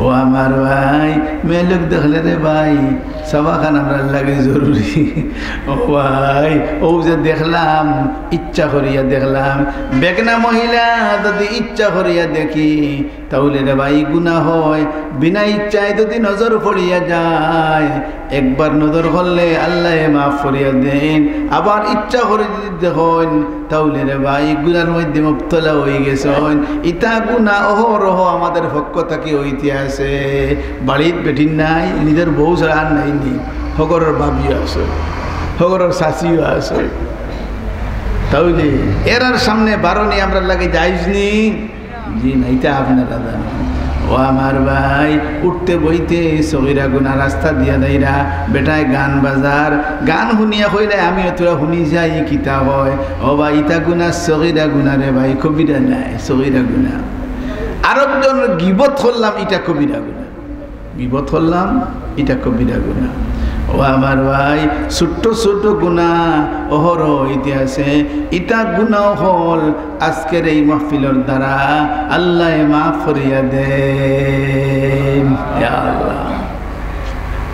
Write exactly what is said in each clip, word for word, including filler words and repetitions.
ও আমার ভাই, মেয়েলোক দেখলে রে ভাই, চাওয়াখান আমরার লাগি জরুরি। ও ভাই, অউ যে দেখলাম, ইচ্ছা করিয়া দেখলাম, বেগনা মহিলা যদি ইচ্ছা করিয়া দেখি, তাইলে রে ভাই গুনা হয়। বিনা ইচ্ছায় যদি নজর পড়িয়া যায়, একবার নজর করলে আল্লায় মাফ করিয়া দেইন। আবার ইচ্ছা করি যদি দেখইন, তাইলে রে ভাই গুনার মধ্যে মুবতলা অইগেছইন। ইতা গুনা অহরহ আমাদের পক্ষ থাকি অইতে আছে। বাড়িত বেটিন নাই, নিজর বউ ছাড়া আর নাই নি। হগরর ভাবিও আছে, হগরর চাচিও আছে। তাইলে এরার সামনে বারনি আমরার লাগি জায়েজ নি? জি না, ইতা আপনারা জানইন। ও আমার ভাই, উঠতে বইতে সগিরা গুনা, রাস্তা দিয়া যাইরা, বেটায় গান বাজার, গান হুনিয়া কইলে, "আমিও থুড়া হুনি যাই, কিতা কয়।" ও ভাই, ইতা গুনা সগিরা গুনা রে ভাই, কবিরা নায়, সগিরা গুনা। আরকজনর গিবত করলাম, ইতা কবিরা গুনা। গিবত করলাম, ইটা কবিরা গুনা। ও আমার ভাই, ছোট্ট ছোট্ট গুনা অহরহ অইতে আছে। ইতা গুনা অকল আজকের এই মাহফিলর দ্বারা আল্লায় মাফ করিয়া দেইন। ইয়া আল্লাহ,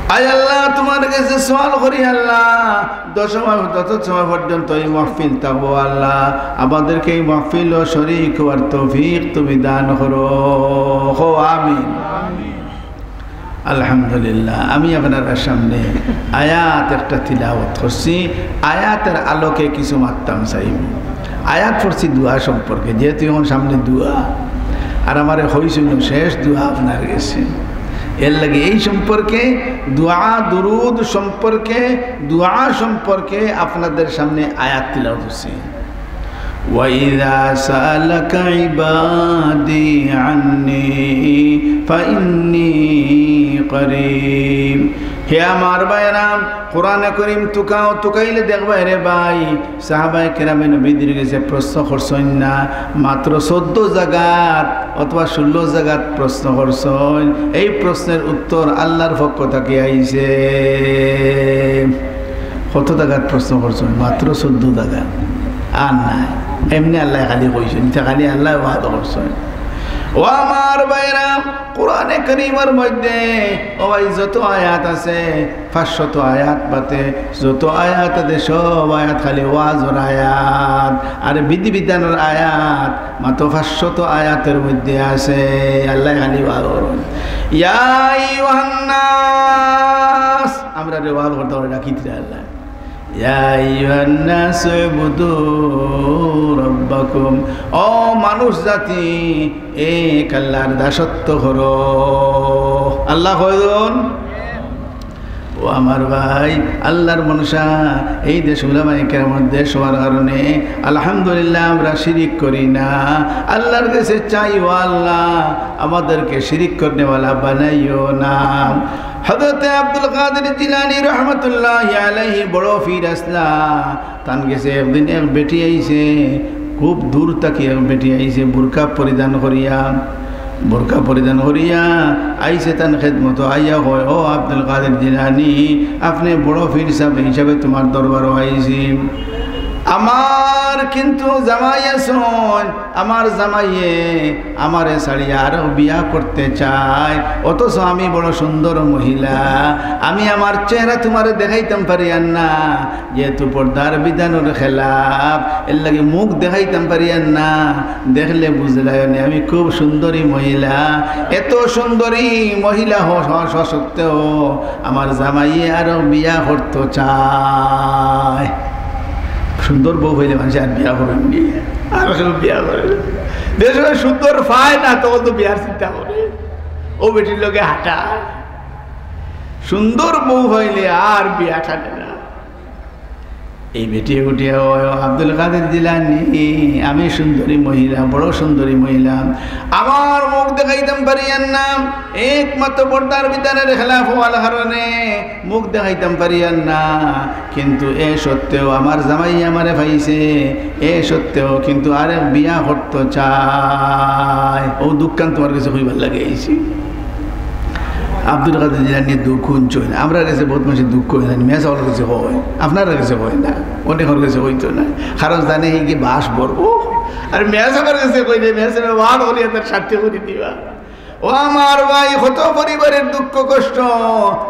আয় আল্লাহ, তুমার গেছে সওয়াল করি আল্লাহ, যত সময়, যত সময় পর্যন্ত এই মাহফিল থাকবো আল্লাহ, আমাদেরকে এই মাহফিলো শরিক হওয়ার তৌফিক তুমি দান করো। কও আমিন। আলহামদুলিল্লাহ, আমি আপনারার সামনে আয়াত একটা তিলাওয়াত করছি, আয়াতের আলোকে কিছু মাততাম চাইমু। আয়াত পড়ছি দোয়া সম্পর্কে, যেহেতু এখন সামনে দোয়া, আর আমারে কইছইন শেষ দোয়া আপনার গেছে, এর লাগি এই সম্পর্কে, দোয়া দুরুদ সম্পর্কে, দোয়া সম্পর্কে আপনাদের সামনে আয়াত তিলাওয়াত করছি। وإذا سألك عبادي عني فإني قريب। হে আমার ভাইরা, কোরআনে করিম তুকাও, তুকাইলে দেখবায় রে ভাই, সাহাবায়ে কেরামে নবীজির গেছে প্রশ্ন করছইন না, মাত্র চৌদ্দ জাগাত অথবা ষোলো জাগাত প্রশ্ন করছইন। এই প্রশ্নের উত্তর আল্লাহর পক্ষ থাকি আইছে। কত জাগাত প্রশ্ন করছইন? মাত্র চৌদ্দ জাগাত, আর নাই। এমনে আল্লায় খালি কইছইন, ইতা খালি আল্লায় ওয়াদা করছইন। ও আমার ভাইরা, কোরআনে করিমর মধ্যে, ও ভাই, যত আয়াত আছে, পাঁচশত আয়াত বাদে যত আয়াত আছে, সব আয়াত খালি ওয়াজর আয়াত, আর বিধিবিধানর আয়াত মাত্র পাঁচশত আয়াতর মধ্যে আছে। আল্লায় খালি ওয়াজ করইন, ইয়া আইয়ুহান নাস, আমরারে ওয়াজ করতা অইলে ডাকিতরা আল্লায়, ইয়া আইয়ুহান নাসু উবুদু রাব্বাকুম, ও মানুষ জাতি, এক আল্লাহর দাসত্ব করো। আল্লাহ কয়জন? ও আমার ভাই, আল্লাহর মনশা, এই দেশ উলামায়ে কেরামর দেশ হওয়ার কারণে আলহামদুলিল্লাহ আমরা শিরিক করি না। আল্লাহর গেছে চাই, ও আল্লাহ, আমাদেরকে শিরিক করনেওয়ালা বানাইও না। হযরতে আব্দুল কাদের জিলানী রহমতুল্লাহি আলাইহি বড় পীর আছলা। তান গেছে একদিন এক বেটি আইছে, খুব দূর থাকি এক বেটি আইছে, বুরকা পরিধান করিয়া, বুরকা পরিধান করিয়া আইছে তান খেদমতো। আইয়া কয়, "ও আব্দুল কাদের জিলানী, আপনে বড় পীর সাব হিসাবে তুমার দরবারো আইছি। আমার কিন্তু জামাই আছইন, আমার জামাইয়ে আমারে ছাড়িয়া আরো বিয়া করতে চায়, অথচ আমি বড় সুন্দর মহিলা, আমি আমার চেহারা তুমারে দেখাইতাম পারিয়ার না, যেহেতু পর্দার বিধানর খেলাফ, এর লাগি মুখ দেখাইতাম পারিয়ার না, দেখলে বুঝলায়নি আমি খুব সুন্দরী মহিলা, এত সুন্দরী মহিলা হ-, হ-, হ-, সত্ত্বেও আমার জামাইয়ে আরো বিয়া করতে চায়।" সুন্দর বউ পাইলে মানষে আর বিয়া করইন নি, আর কেউ বিয়া করে না। যে সময় সুন্দর পায় না, তখন তো বিয়ার চিন্তা করে, ও বেটির লগে হাঁটা। সুন্দর বউ পাইলে আর বিয়া টানে না। এই বেটি উঠিয়া, "ও আব্দুল কাদের জিলানী, আমি সুন্দরী মহিলা, বড় সুন্দরী মহিলা, আমার মুখ দেখাইতাম পারিয়ার না, একমাত্র পর্দার বিধানর খেলাফ হওয়ার কারণে মুখ দেখাইতাম পারিয়ার না, কিন্তু এ সত্ত্বেও আমার জামাই আমারে পাইছে, এ সত্ত্বেও কিন্তু আরেক বিয়া করতে চায়। ও দুঃখখান তুমার গেছে কইবার লাগি আইছি।" আব্দুল কাদের জিলানী দুঃখ হুনছইন, আমরার গেছে বউত মানষে দুঃখ কয় না, মিয়া সাবর গেছে কয়, আপনারার গেছে কয় না, অনেকর গেছে কইতো না, কারণ জানে হি কি বাস বড়। আর মিয়া সাবর গেছে কইলে মিয়া সাবে ওয়াজ করিয়া তার শান্তি করি দিবা। ও আমার ভাই, কত পরিবারের দুঃখ কষ্ট।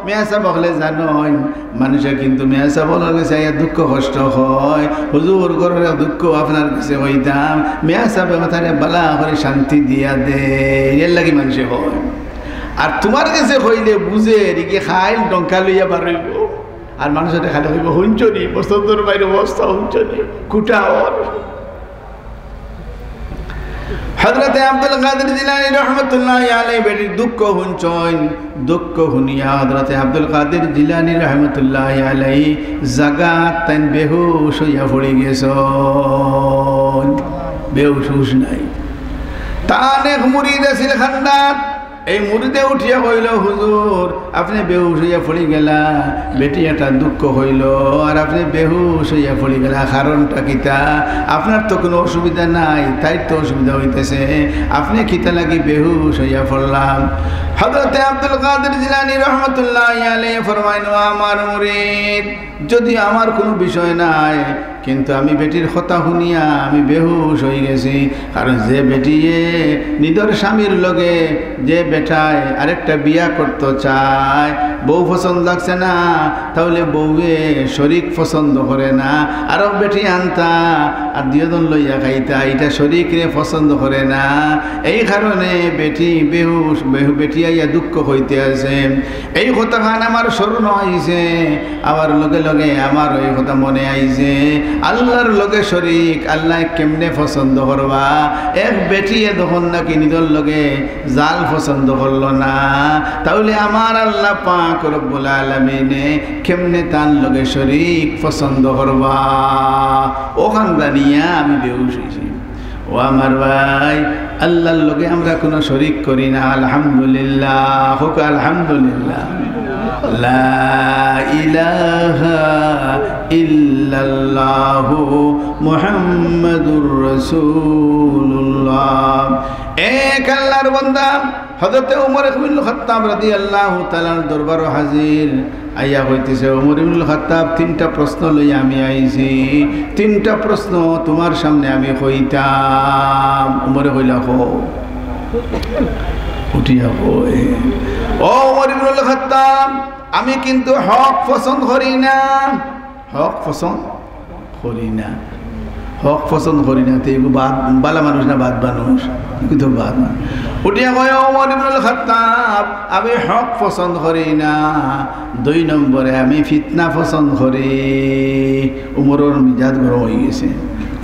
মেয়াসাব অকলে জানইন, মানষে কিন্তু মেয়াসাব অকলর গেছে আইয়া দুঃখ কষ্ট কয়, "হুজুর, ঘরর দুঃখ আপনার গেছে কইতাম, মেয়াসাবে মাথারে বালা করি শান্তি দিয়া দেইন, এরলাগি মানষে কয়।" আর তুমার গেছে কইলে বুঝের, ইগি খাইল ডঙ্কা লইয়া বারইবো। আর মানষে খালি কইবো, "হুনছো নি, বসন্তর ভাইর অবস্থা হুনছো নি, কুটা অর।" হযরতে আব্দুল কাদের জিলানী রহমতুল্লাহি আলাইহি বেটির দুঃখ হুনছইন, দুঃখ হুনিয়া হযরতে আব্দুল কাদের জিলানী রহমতুল্লাহি আলাইহি জাগাত তাইন বেহুশ অইয়া পড়ি গেছইন, বেহুশ হুশ নাই। তান এক মুরিদ আছিল খান্দাত, এই মুরিদে উঠিয়া কইল, "হুজুর, আপনে বেহুশ অইয়া পড়ি গেলা, বেটি একটা দুঃখ কইল, আর আপনে বেহুশ অইয়া পড়ি গেলা, কারণটা কিতা? আপনার তো কুনু অসুবিধা নাই, তাইর তো অসুবিধা অইতেছে, আপনে কিতা লাগি বেহুশ অইয়া পড়লাম?" হযরতে আব্দুল কাদের জিলানী রহমতুল্লাহি আলাইহি ফরমাইন, "ও আমার মুরিদ, যদিও আমার কুনু বিষয় নাই, কিন্তু আমি বেটির কথা হুনিয়া আমি বেহুশ অই গেছি। কারণ যে বেটিয়ে নিজর স্বামীর লগে যে বেটায় আরেকটা বিয়া করতো চায়, বউ পছন্দ লাগছে না, তাইলে বউয়ে শরিক পছন্দ করে না, আরক বেটি আনতা আর দুইজন লইয়া খাইতা, ইটা শরিকরে পছন্দ করে না। এই কারণে বেটি বেহুশ, বেহু-, বেটি আইয়া দুঃখ কইতে আছে।" এই কথাখান আমার স্মরণ আইছে, আবার লগে লগে আমার ওই কথা মনে আইছে, আল্লাহর লগে শরিক আল্লায় কেমনে পছন্দ করবা? এক বেটিয়ে যখন নাকি নিজর লগে জাল পছন্দ করলো না, তাইলে আমার আল্লাহ পাক রব্বুল আলামিনে কেমনে তান লগে শরিক পছন্দ করবা? অখান জানিয়া আমি বেহুশ অইছি। ও আমার ভাই, আল্লাহর লগে আমরা কুনু শরিক করি না। আলহামদুলিল্লাহ, কউক্কা আলহামদুলিল্লাহ। লা ইলাহা ইল্লাল্লাহু মুহাম্মাদুর রাসূলুল্লাহ। এক আল্লাহর বান্দা হযরতে উমর ইবনুল খাত্তাব রাদিয়াল্লাহু তাআলার দরবারো হাজির। আইয়া কইতেছে, "উমর ইবনুল খাত্তাব, তিনটা প্রশ্ন লইয়া আমি আইছি, তিনটা প্রশ্ন তুমার সামনে আমি কইতাম।" উমরে কইলা, "কও।" উঠিয়া কয়, "ও উমর ইবনুল খাত্তাব, আমি কিন্তু হক পছন্দ করি না, হক পছন্দ করি না।" হক পছন্দ করি না, তে এগু বাদ, বালা মানুষ না বাদ মানুষ? এগু তো বাদ মানুষ। উঠিয়া কয়, "ও উমর ইবনুল খাত্তাব, আমি হক পছন্দ করি না। দুই নম্বরে আমি ফিতনা পছন্দ করি।" উমরর মিজাজ গরম অই গেছে।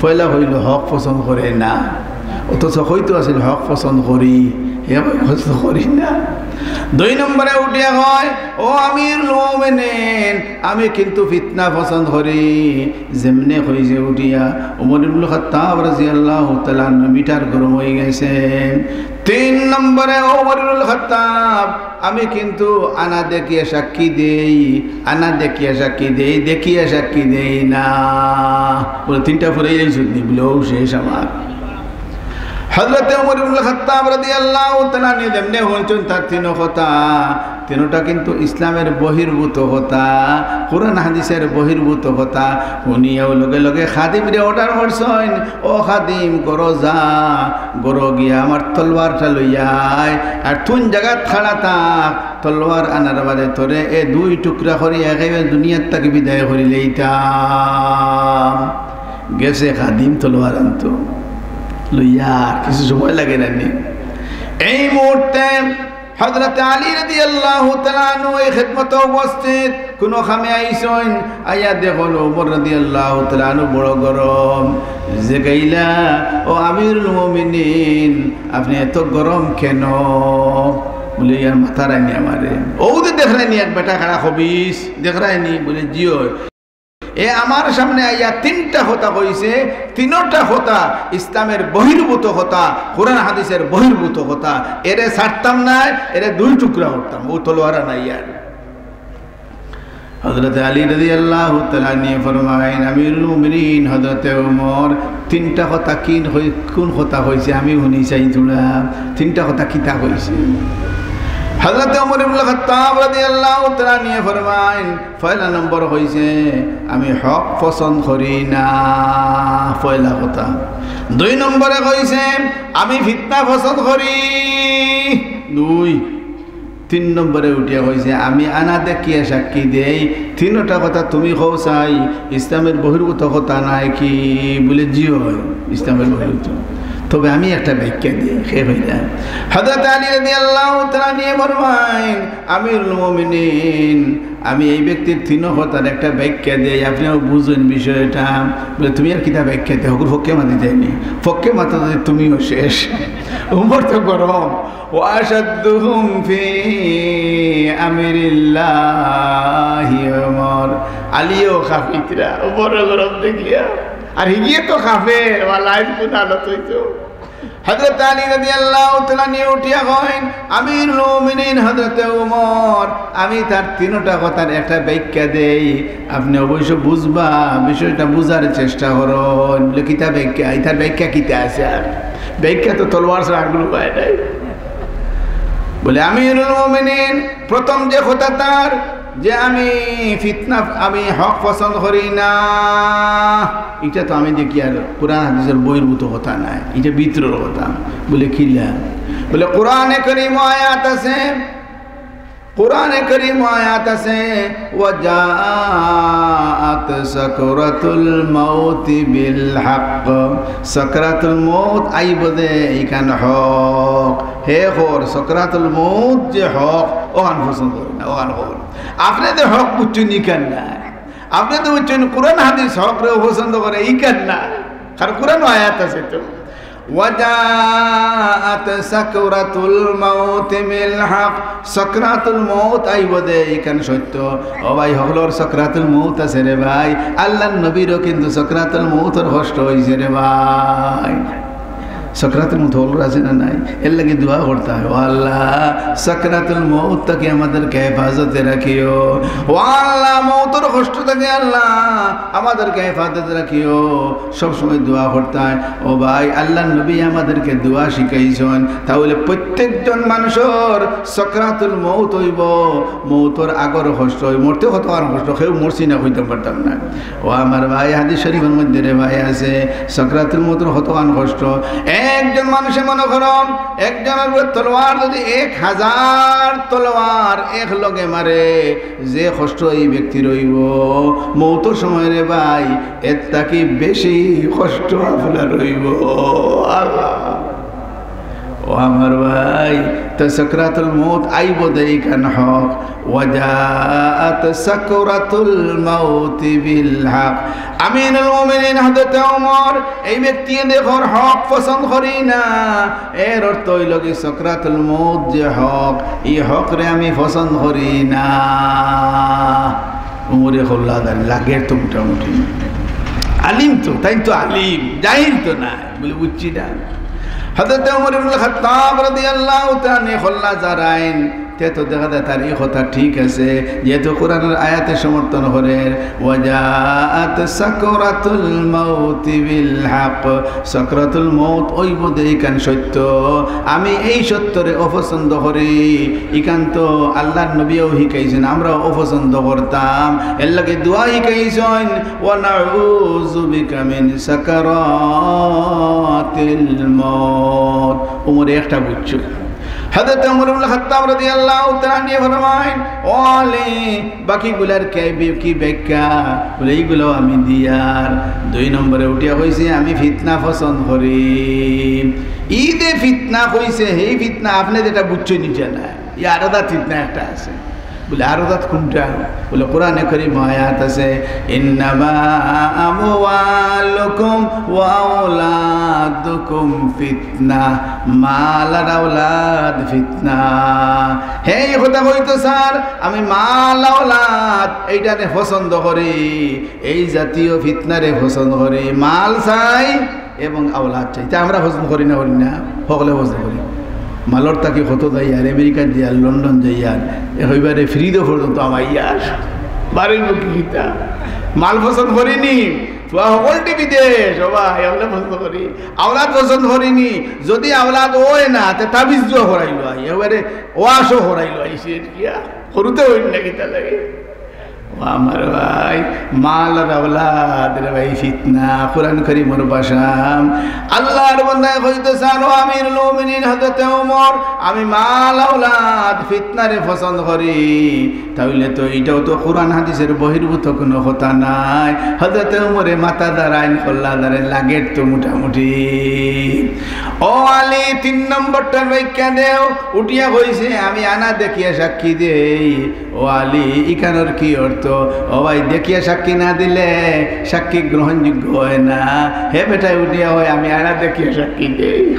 পয়লা কইল হক পছন্দ করে না, অথচ কইতো আছিল হক পছন্দ করি, হে কয় পছন্দ করি না। দুই নম্বরে উঠিয়া কয়, "ও আমিরুল মুমিনিন, আমি কিন্তু ফিতনা পছন্দ করি।" যেমনে কইছে উঠিয়া, উমর ইবনুল খাত্তাব রাদিয়াল্লাহু তাআলা আনহু মিটার গরম অই গেছে। তিন নম্বরে, "ও উমর ইবনুল খাত্তাব, আমি কিন্তু আনা দেখিয়া সাক্ষী দেই, আনা দেখিয়া সাক্ষী দেই, দেখিয়া সাক্ষী দেই না।" বলে, "তিনটা ফুরাই যাইছত নি?" বলে, "অউ শেষ আমার।" হযরতে উমর ইবনুল খাত্তাব রাদিয়াল্লাহু তাআলা আনহু যেমনে হুনছইন তার তিনো কথা, তিনোটা কিন্তু ইসলামের বহির্ভূত কথা, কোরআন হাদিসের বহির্ভূত কথা। হুনিয়াউ লগে লগে খাদিমরে order করছইন, "ও খাদিম, ঘরো যা, ঘরো গিয়া আমার তলোয়ারটা লইয়া আয়, আর তুইন জাগাত খাড়া থাক, তলোয়ার আনার বাদে তোরে এ দুই টুকরা করি একেবারে দুনিয়ার থাকি বিদায় করি লইতাম।" গেছে খাদিম তলোয়ার আনতো, লইয়া আর কিছু সময় লাগে না নি। এই মুহূর্তে হযরতে আলী রাদিয়াল্লাহু তাআলা আনহু এই খেদমতে উপস্থিত, কুনু কামে আইছইন, আইয়া দেখইন উমর রাদিয়াল্লাহু তাআলা আনহু বড় গরম। জিগাইলা, "ও আমিরুল মুমিনিন, আপনে এত গরম কেনে?" বলে, "ইয়ার মাথারায়নি আমারে।" "অউ যে দেখরায়নি এক বেটা খাড়া খবিস, দেখরায়নি?" বলে, "জি অয়।" এ আমার সামনে আইয়া তিনটা কথা কইছে, তিনোটা কথা ইসলামের বহির্ভূত কথা, কোরআন হাদিসের বহির্ভূত কথা। এরে ছাড়তাম নায়, এরে দুই টুকরা করতাম, অউ তলোয়ার আনাইয়া। হযরতে আলী রাদিয়াল্লাহু তাআলা আনহু ফরমাইন, "আমিরুল মুমিনিন হযরতে উমর, তিনটা কথা কিন কই-, কুন কথা কইছে আমি হুনি চাই থুড়া, তিনটা কথা কিতা কইছে?" হযরতে উমর ইবনুল খাত্তাব রাদিয়াল্লাহু তাআলা আনহু ফরমাইন, পয়লা নম্বর কইছে, "আমি হক পছন্দ করি না", পয়লা কথা। দুই নম্বরে কইছে, "আমি ফিতনা পছন্দ করি।" দুই, তিন নম্বরে উঠিয়া কইছে, "আমি আনা দেখিয়া সাক্ষী দেই, তিনোটা কথা তুমি কও চাই, ইসলামের বহির্ভূত কথা নায় কি?" বলে, "জি অয়, ইসলামের বহির্ভূত। তবে আমি একটা ব্যাখ্যা দেই।" কে কইলা? হযরত আলী রাদিয়াল্লাহু তাআলা আনহু ফরমাইন, "আমিরুল মুমিনিন, আমি এই ব্যক্তির তিন কথার একটা ব্যাখ্যা দেই, আপনেও বুঝইন বিষয়টা।" বলে, "তুমি আর কিতা ব্যাখ্যা দেও? হকল পক্ষে মাতি যায়নি, পক্ষে মাতো যদি তুমিও শেষ।" উমর তো গরম। "ওয়া আশাদ্দুহুম ফি আমরিল্লাহি উমর।" আলীও কাঁপিতরা, উমর গরম দেখিয়া। আর হিগিয়ে তো কাফের, ওয়া লাইন কোন হালত হইতো? হযরত আলী রাদিয়াল্লাহু তাআলা আনহু উঠিয়া কইন, "আমিরুল মুমিনিন হযরত উমর, আমি তার তিনটা কথার একটা ব্যাখ্যা দেই, আপনে অবশ্য বুঝবা, বিষয়টা বুঝার চেষ্টা করইন।" বলে, "কিতা ব্যাখ্যা? ইতার ব্যাখ্যা কিতা আছে আর? ব্যাখ্যা তো তলোয়ার ছাড়া আর কুনু উপায় নাই।" বলে, "আমিরুল মুমিনিন, প্রথম যে কথা তার যে আমি ফিতনা, আমি হক পছন্দ করি না, ইটা তো আমি দেখি আর কোরআন হাদিসের বহির্ভূত কথা নায়, ইটা ভিতরর কথা।" বলে, "কিলা?" বলে, "কোরআনে করিম আয়াত আছে, কোরআনে করিম আয়াত আছে, ওয়া জাআত সাকরাতুল মাউতি বিল হক, সাকরাতুল মউত আইব দে, ইখান হক।" হে কর, সাকরাতুল মউত যে হক, অখান পছন্দ করি না, অখান কর। আপনে যে হক বুঝছইন, ইখান নায়। আপনে তো বুঝছইন কোরআন হাদিস হকরে অপছন্দ করে, ইখান নায়। কারণ কোরআনো আয়াত আছে তো। "ওয়া জাআত সাকরাতুল মাউতি বিল হক।" সাকরাতুল মউত আইব দে, ইখান সত্য। ও ভাই, হকলর সাকরাতুল মউত আছে রে ভাই। আল্লাহর নবীরও কিন্তু সাকরাতুল মউতর কষ্ট অইছে রে ভাই। সাকরাতুল মউত হকলর আছে না নাই? এর লাগি দোয়া করতা অয়, "ও আল্লাহ, সাকরাতুল মউত থাকি আমাদেরকে হেফাজতে রাখিও। ও আল্লাহ, মউতর কষ্ট থাকি আল্লাহ আমাদেরকে হেফাজতে রাখিও।" সব সময় দোয়া করতা অয়। ও ভাই, আল্লাহর নবী আমাদেরকে দোয়া শিখাইছইন। তাহলে প্রত্যেকজন মানুষর সাকরাতুল মউত অইব, মউতর আগর কষ্ট অইব, মরতে কতখান কষ্ট, কেউ মরছি না কইতাম পারতাম না। ও আমার ভাই, হাদিস শরীফর মধ্যে রে ভাই আছে, সাকরাতুল মউতর কতখান কষ্ট। একজন মানুষে মনো করো, একজনর উপরে তলোয়ার যদি এক হাজার তলোয়ার এক লগে মারে, যে কষ্ট এই ব্যক্তির অইব, মউতর সময় রে ভাই, এর থাকি বেশি কষ্ট আপনার অইব। আল্লাহ। ও আমার ভাই, তো সাকরাতুল মউত আইব দে ইখান হক, ওয়া জাআত সাকরাতুল মাউতি বিল হক। আমিরুল মুমিনিন হযরত ওমর, এই ব্যক্তি দেখর হক পছন্দ করি না, এর অর্থ অইল কি সাকরাতুল মউত যে হক, ই হকরে আমি পছন্দ করি না। উমরে কইলা, "লাগের তো মোটামুটি, আলিম তো, তাইন তো আলিম, জাহিল তো না।" বলে, "বুঝছি না।" হযরত ওমর ইবনুল খাত্তাব রাদিয়াল্লাহু তাআলা আনহু কইলা, "যারাইন, তে তো দেখা যায় তার ই কথা ঠিক আছে, যেহেতু কোরআনর আয়াতে সমর্থন করের, ওয়া জাআত সাকরাতুল মাউতি বিল হক, সাকরাতুল মউত অইব দে ইখান সত্য, আমি এই সত্যরে অপছন্দ করি, ইখান তো আল্লাহর নবীও শিখাইছইন, আমরাও অপছন্দ করতাম, এর লাগি দোয়া শিখাইছইন, ওয়া নাউযু বিকা মিন সাকারাতিল মউত।" উমরে একটা বুঝছো। হযরত উমর ইবনে খাত্তাব রাদিয়াল্লাহু তাআলা আনহু ফরমাইন, "ও আলী, বাকিগুলার কে বি-, কি ব্যাখ্যা?" বলে, "এইগুলাও আমি দিয়ার।" দুই নম্বরে উঠিয়া কইছে, "আমি ফিতনা পছন্দ করি।" ই যে ফিতনা কইছে, হেই ফিতনা আপনে যেটা বুঝছইন ইটা না, ই আরো জাত ফিতনা একটা আছে। বলে, "আরো জাত কোনটা?" বলে, "কোরআনে করিম আয়াত আছে, 'ইন্নামা আমওয়ালুকুম ওয়া আওলাদুকুম ফিতনা।'" মাল আর আওলাদ ফিতনা। হে, এই কথা কইতো স্যার, আমি মাল আওলাদ এইটারে পছন্দ করি, এই জাতীয় ফিতনারে পছন্দ করি। মাল চাই এবং আওলাদ চাই। তা আমরা পছন্দ করি না, করি না? হকলে পছন্দ করি। মালর থাকি কত যাইয়ার, আমেরিকা যাইয়ার, লন্ডন যাইয়ার, একেবারে ফ্রিদো পর্যন্ত আমার ইয়ার। বাড়ির মুখে কিতা? মাল পছন্দ করিনি, পুয়া হকলটি বিদেশ, ও ভাই, আমরা পছন্দ করি। আওলাদ পছন্দ করিনি, যদি আওলাদ অয় না, তে তাবিজ জুয়া হরাইলো আই, একেবারে ওয়াশও হরাইলো আই, সে কিয়া? করতে হইল না কিতা লাগে? ও আমার ভাই, মাল আর আওলাদ রে ভাই ফিতনা। কোরআন করিমর ভাষা, আল্লাহর বান্দায় কইতেছইন, "ও আমিরুল মুমিনিন হযরতে ওমর, আমি মাল আওলাদ ফিতনারে পছন্দ করি।" তাইলে তো ইটাও তো কোরআন হাদিসর বহির্ভূত কুনু কথা নায়। হযরতে ওমরে মাথা দাঁড়াইন, কল্লা দাঁড়াইন, লাগের তো মোটামুটি। ও আলী, তিন নম্বরটার ব্যাখ্যা দেও। উঠিয়া কইছে, "আমি আনা দেখিয়া সাক্ষী দেই।" ও আলী, ইখানর কি অর্থ? ও ভাই, দেখিয়া সাক্ষী না দিলে সাক্ষী গ্রহণযোগ্য হয় না। হে বেটায় উঠিয়া কয়, "আমি আনা দেখিয়া সাক্ষী দেই।"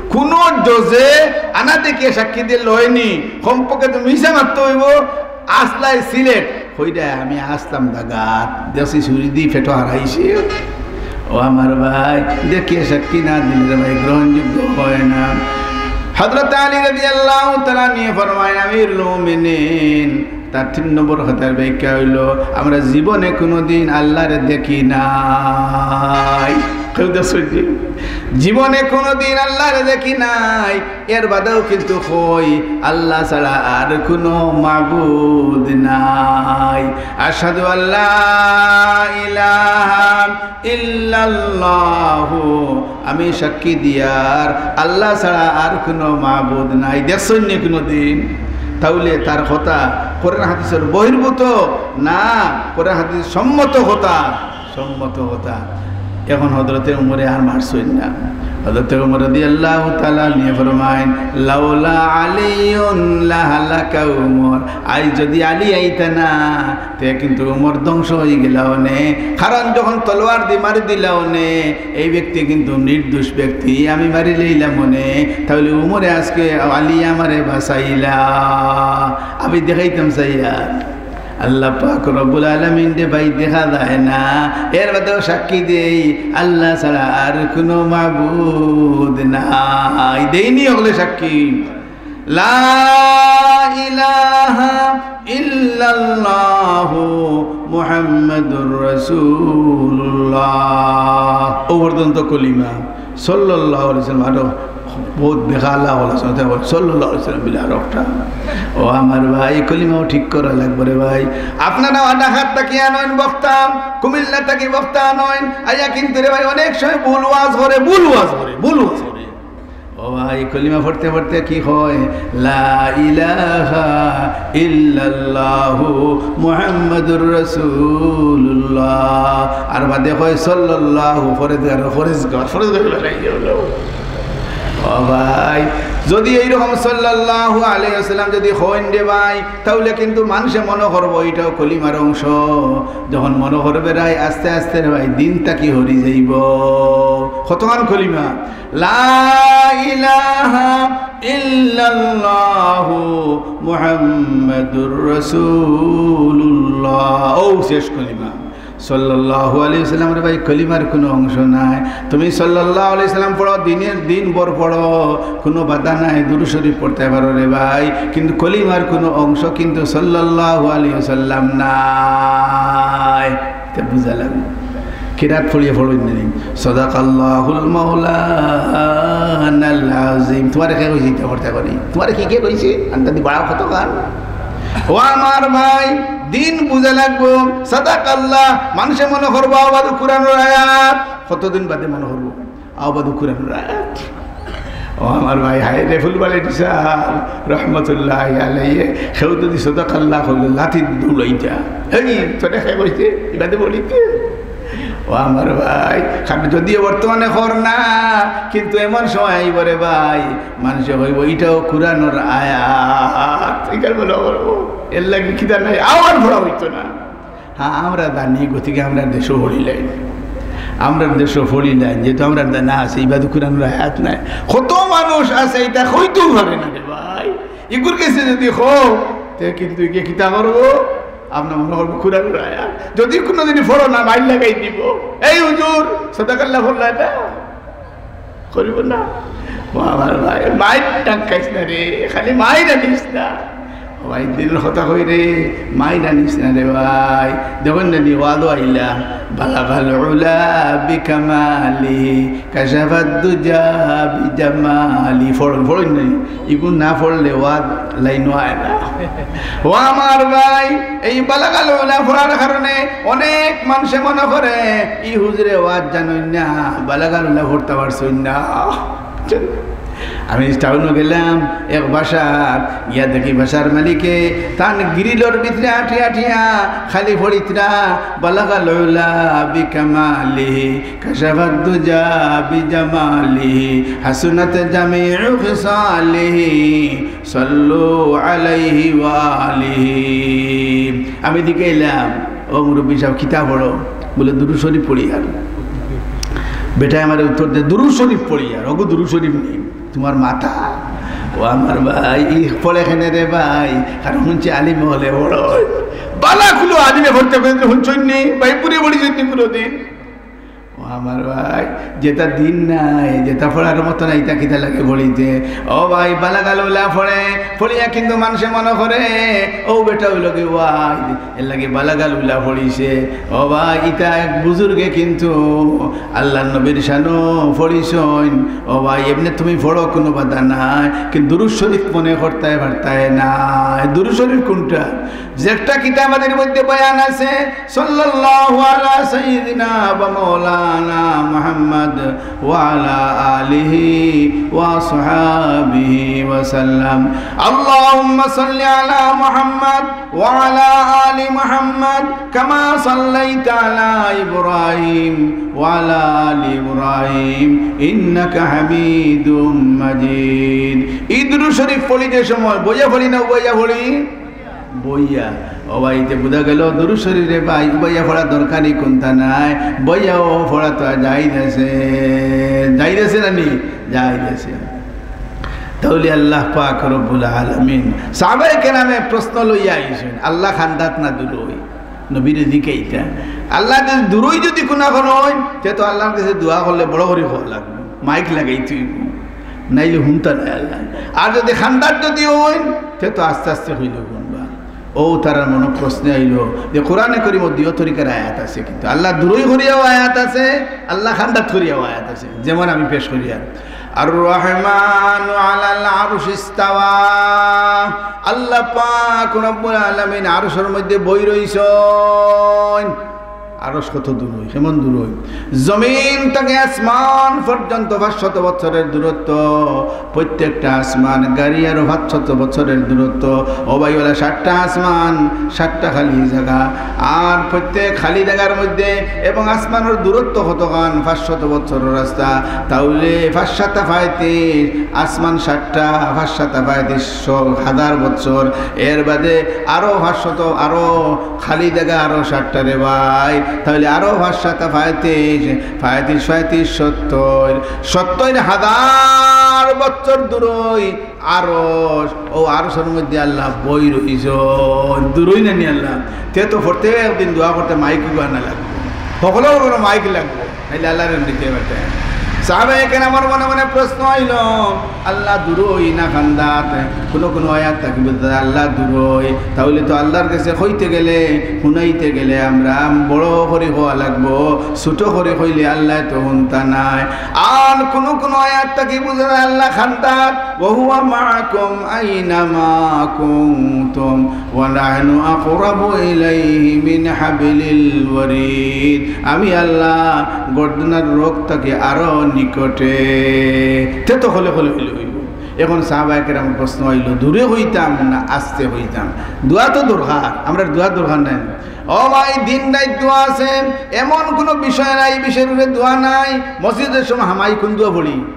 কুনু জজে আনা দেখিয়া সাক্ষী দিলে লয়নি, কমপক্ষে তো মিছা মাততে অইবো। আসলায় সিলেট, কইরা আমি আসলাম দাগাত, দেশি ছুরি দি পেটো হারাইছি। ও আমার ভাই, দেখিয়া সাক্ষী না দিলে রে ভাই গ্রহণযোগ্য হয় না। হযরত আলী রাদিয়াল্লাহু তাআলা আনহু ফরমাইন, আমিরুল মুমিনিন, তার তিন নম্বর কথার ব্যাখ্যা অইলো, আমরা জীবনে কুনুদিন আল্লারে দেখি নাই। কেউ দেখছইন নি? জীবনে কুনুদিন আল্লারে দেখি নাই। এর বাদেও কিন্তু কই, আল্লাহ ছাড়া আর কুনু মাবুদ নাই। আশহাদু আল্লা ইলাহা ইল্লাল্লাহু, আমি সাক্ষী দিয়ার আল্লাহ ছাড়া আর কুনু মাবুদ নাই। দেখছইন নি কুনুদিন? তাইলে তার কথা কোরআন হাদিসর বহির্ভূত না, কোরআন হাদিস সম্মত কথা, সম্মত কথা। এখন হযরতে উমরে আর মারছইন না। হযরতে উমর রাদিয়াল্লাহু তাআলা আনহু ফরমাইন, "লাউলা আলিয়ুন লাহালাকা উমর।" আইজ যদি আলী আইতা না, তে কিন্তু উমর ধ্বংস অইগেলা অনে। কারণ যখন তলোয়ার দি মারি দিলা অনে, এই ব্যক্তি কিন্তু নির্দোষ ব্যক্তি, আমি মারিলাইলাম অনে, তাইলে উমরে আজকে আলী আমারে বাঁচাইলা। আমি দেখাইতাম চাইয়া, আল্লাহ পাক রব্বুল আলামিন রে ভাই দেখা যায় না। এর বাদেও সাক্ষী দেই, আল্লাহ ছাড়া আর কুনু মাবুদ নাই। দেইনি হকলে সাক্ষী। লা ইলাহা ইল্লাল্লাহু মুহাম্মাদুর রাসূলুল্লাহ। ও পর্যন্ত কলিমা। সাল্লাল্লাহু আলাইহি ওয়াসাল্লাম, আরো বহুত বেকালা বলা শুনতে হয়, সাল্লাল্লাহু আলাইহি ওয়াসাল্লাম বিলা আরোটা। ও আমার ভাই, কলিমাও ঠিক করা লাগবে রে ভাই। আপনারা ঢাকাত থাকি আনইন বক্তা, কুমিল্লা থাকি বক্তা আনইন, আইয়া কিন্তু রে ভাই অনেক সময় ভুল ওয়াজ করে, ভুল ওয়াজ করে, ভুল ওয়াজ করে। ও ভাই, কলিমা পড়তে পড়তে কি হয়? লা ইলাহা ইল্লাল্লাহু মুহাম্মাদুর রাসূলুল্লাহ। আর বাদে কয় সাল্লাল্লাহু, ফরেজ গার, ফরেজ গার, ফরেজ গার। ও ভাই, যদি এইরকম সাল্লাল্লাহু আলাইহি ওয়াসাল্লাম যদি কইন রে ভাই, তাইলে কিন্তু মানষে মনো করবো ইটাও কলিমার অংশ। যখন মনো করবে রে ভাই, আস্তে আস্তে রে ভাই দিন থাকি হরি যাইবো। কতখান কলিমা? লা ইলাহা ইল্লাল্লাহু মুহাম্মাদুর রাসূলুল্লাহ। ও শেষ কলিমা। সাল্লাল্লাহু আলাইহি ওয়াসাল্লাম রে ভাই, কলিমার কুনু অংশ নাই। তুমি সাল্লাল্লাহু আলাইহি ওয়াসাল্লাম পড়ো, দিনের দিন ভর পড়ো, কুনু বাধা নাই, দুরূদ শরীফ পড়তে পারো রে ভাই, কিন্তু কলিমার কুনু অংশ কিন্তু সাল্লাল্লাহু আলাইহি ওয়াসাল্লাম নাই। তে বুঝা লাগবো। কিরাত পড়িয়া পড়ইন নি। সাদাকাল্লাহুল মাওলানাল আযীম। তুমারে কে কইছে ইতা পড়তে করি? তুমারে কে কে কইছে? আন্তা দি বাড়াও কতখান। ও আমার ভাই, দিন বুঝা লাগবো। সাদাকাল্লাহ, মানষে মনো করবো আবার কুরআনর আয়াত। কতদিন বাদে মনো করবো? আবার কুরআনর আয়াত। ও আমার ভাই, হায় রে ফুলবাড়ি সাহেব রহমতুল্লাহ আলাইহি, কেউ যদি সাদাকাল্লাহ কইলে লাথি দৌড়াইতা। এই, তোরে কে কইছে? ইবাদে বলিতে। ও আমার ভাই, খালি যদিও বর্তমানে কর না, কিন্তু এমন সময় আইবো রে ভাই, মানষে কইবো, "ইটাও কুরআনর আয়াত।" ইখান বলা করবো। এর লাগি কিতা নাই, আবার পড়া অইতো না। হ্যাঁ, আমরা জানি, গতিকে আমরার দেশো পড়িলাইন। আমরার দেশো পড়িলাইন, যেহেতু আমরার জানা আছে, ইবাদে কুরআনর আয়াত নাই। কত মানুষ আছে, ইতা কইতেও পারে না রে ভাই। ইগুর গেছে যদি কও, তে কিন্তু ইগে কিতা করবো? আপনার মনো করবো কুরআনর আয়াত। যদি কুনুদিন পড়ো না, মাইর লাগাই দিবো। এই হুজুর, সাদাকাল্লাহ পড়লা না? করিবো না? ও আমার ভাই, মাইর টাঙ্কাইস না রে, খালি মাইর আনিস না। ভাই, দিলর কথা কইরে, মাইর আনিস না রে ভাই। দেখইন না নি, ওয়াজো আইলা, "বালাগাল উলা বিকামালিহি, কাশাফাদ দুজা বিজামালি।" পড়ইন, পড়ইন না নি? ইগুন না পড়লে ওয়াজ লাইনো আয় না। ও আমার ভাই, এই বালাগাল উলা পড়ার কারণে অনেক মানষে মনো করে, "ই হুজুরে ওয়াজ জানইন না, বালাগাল উলা পড়তা পারছইন না।" আমি টাউনো গেলাম, এক বাসাত গিয়া দেখি বাসার মালিকে তান গ্রিলর ভিতরে আটিয়া আটিয়া খালি পড়িতরা, "বালাগাল উলা বিকামালিহি, কাশাফাদ দুজা বিজামালিহি, হাসুনাত জামিউ খিসালিহি, সাল্লু আলাইহি ওয়া আলিহি।" আমি জিকাইলাম, "ও মুরব্বি সাব, কিতা পড়ো?" বলে, "দুরূদ শরীফ পড়িয়ার।" বেটায় আমারে উত্তর দে, "দুরূদ শরীফ পড়িয়ার।" অগু দুরূদ শরীফ নি, তুমার মাথা। ও আমার ভাই, ই পড়ে কেনে রে ভাই? কারণ হুনছি আলিম অকলে পড়ইন। বালা কুনু আলিমে পড়তে কইন, হুনছইন নি? ভাই, পুরে পড়ছইন নি কুনুদিন? ও আমার ভাই, যেটা দিন নাই, যেটা পড়ার মতো নাই, ইটা কিতা লাগে পড়িতে? ও ভাই, বালাগাল উলা পড়ে, পড়িয়া কিন্তু মানষে মনো করে, "ও বেটা অইলো গি ওয়াজ, এর লাগি বালাগাল উলা পড়িছে।" ও ভাই, ইটা এক বুজুর্গে কিন্তু আল্লার নবীর শানো পড়িছইন। ও ভাই, এমনে তুমি পড়ো, কুনু বাধা নাই, কিন্তু দুরূদ শরীফ মনে করতায় পারতায় না। দুরূদ শরীফ কুনটা? যে একটা কিতাবর মধ্যে বয়ান আছে, সাল্লাল্লাহু আলা সাইয়্যিদিনা ওয়া মাওলানা মুহাম্মদ ওয়া আলা আলিহি ওয়া সাহবিহি ওয়া সাল্লাম। আল্লাহুম্মা সাল্লি আলা মুহাম্মদ ওয়া আলা আলি মুহাম্মদ কামা সাল্লাইতা আলা ইব্রাহিম ওয়া আলা আলি ইব্রাহিম ইন্নাকা হামিদুম মাজিদ। ই দুরূদ শরীফ পড়ি যে সময় বইয়া পড়ি না উবাইয়া পড়ি? বইয়া। ও ভাই, ইতে বুঝা গেল দুরূদ শরীফ রে ভাই, উবাইয়া পড়া দরকারি কুনটা নাই, বইয়াও পড়া তো জায়েজ আছে। জায়েজ আছে না নি? জায়েজ আছে। তাইলে আল্লাহ পাক রব্বুল আলামিন, সাহাবায়ে কেরামে প্রশ্ন লইয়া আইছইন, "আল্লাহ কান্দাত না দুরই?" নবীরে জিকাইতা, "আল্লাহ যদি দুরই যদি কুনা করইন, তে তো আল্লাহর কাছে দোয়া করলে বড় করি কওয়া লাগবো, মাইক লাগাইতে অইবো, নাইলে হুনতা নায় আল্লাহ। আর যদি কান্দাত যদি অইন, তে তো আস্তে আস্তে কইলে হুনবা।" ও তারার মনো প্রশ্ন আইলো যে কোরআনে করিমো দুইও তরিকার আয়াত আছে, কিন্তু আল্লাহ দুরই করিয়াও আয়াত আছে, আল্লাহ কান্দাত করিয়াও আয়াত আছে, যেমন আমি পেশ করিয়ার, "আর রহমানু আলাল আরশি ইস্তাওয়া।" আল্লাহ পাক রব্বুল আলামিন আরশর মধ্যে বই রইছইন। আরশ কত দুরই, কেমন দুরই? জমিন থাকি আসমান পর্যন্ত পাঁচশত বছরের দূরত্ব। প্রত্যেকটা আসমান গাড়ি আরো পাঁচশত বছরের দূরত্ব। ও ভাই, অলা সাতটা আসমান, সাতটা খালি জাগা। আর প্রত্যেক খালি জাগার মধ্যে এবং আসমানর দূরত্ব কতখান? পাঁচশত বছরর রাস্তা। তাইলে পাঁচ সাতা পঁয়ত্রিশ, আসমান সাতটা, পাঁচ সাতা পঁয়ত্রিশশো, হাজার বছর। এর বাদে আরো পাঁচশত, আরো খালি জাগা আরো সাতটা রে ভাই। তাইলে আরো পাঁচ সাতা পঁয়ত্রিশ, পঁয়ত্রিশ, পঁয়ত্রিশ, সত্তর, সত্তর হাজার বছর দুরই আরশ, ও আরশর মধ্যে আল্লাহ বই রইছইন, দুরই না নি আল্লাহ। তে তো প্রত্যেক দিন দোয়া করতে মাইক আনা লাগবো, সকলর ঘরো মাইক লাগবো, নাইলে আল্লাহরে নিতে পারতে। সাহাবায়ে কেরামর মনে মনে প্রশ্ন আইলো, আল্লাহ দুরই না কান্দাত? কুনু কুনু আয়াত থাকি বুঝা যায় আল্লাহ দুরই, তাইলে তো আল্লাহর কাছে কইতে গেলে, হুনাইতে গেলে আমরা বড় করি কওয়া লাগবো, ছোট করি কইলে আল্লাহ তো হুনতা নায়। আর কুনু কুনু আয়াত থাকি বুঝা যায় আল্লাহ কান্দাত, "ওয়া হুয়া মাআকুম আইনামা কুনতুম ওয়া নাহনু আকরাবু ইলাইহি মিন হাবলিল ওয়ারিদ।" আমি আল্লাহ গর্দনার রগ থাকি আরো নিকটে। তে তো খলে খলে অইলে অইবো। এখন সাহাবায়ে কেরাম প্রশ্ন আইলো, দুরে কইতাম না আস্তে কইতাম? দোয়া তো দরকার, আমরার দোয়া দরকার নাই? ও ভাই, দিন রাইত দোয়া আছে, এমন কুনু বিষয় নাই, এই বিষয়র উপরে দোয়া নাই। মসজিদর সময় হামাই কুন দোয়া পড়ি?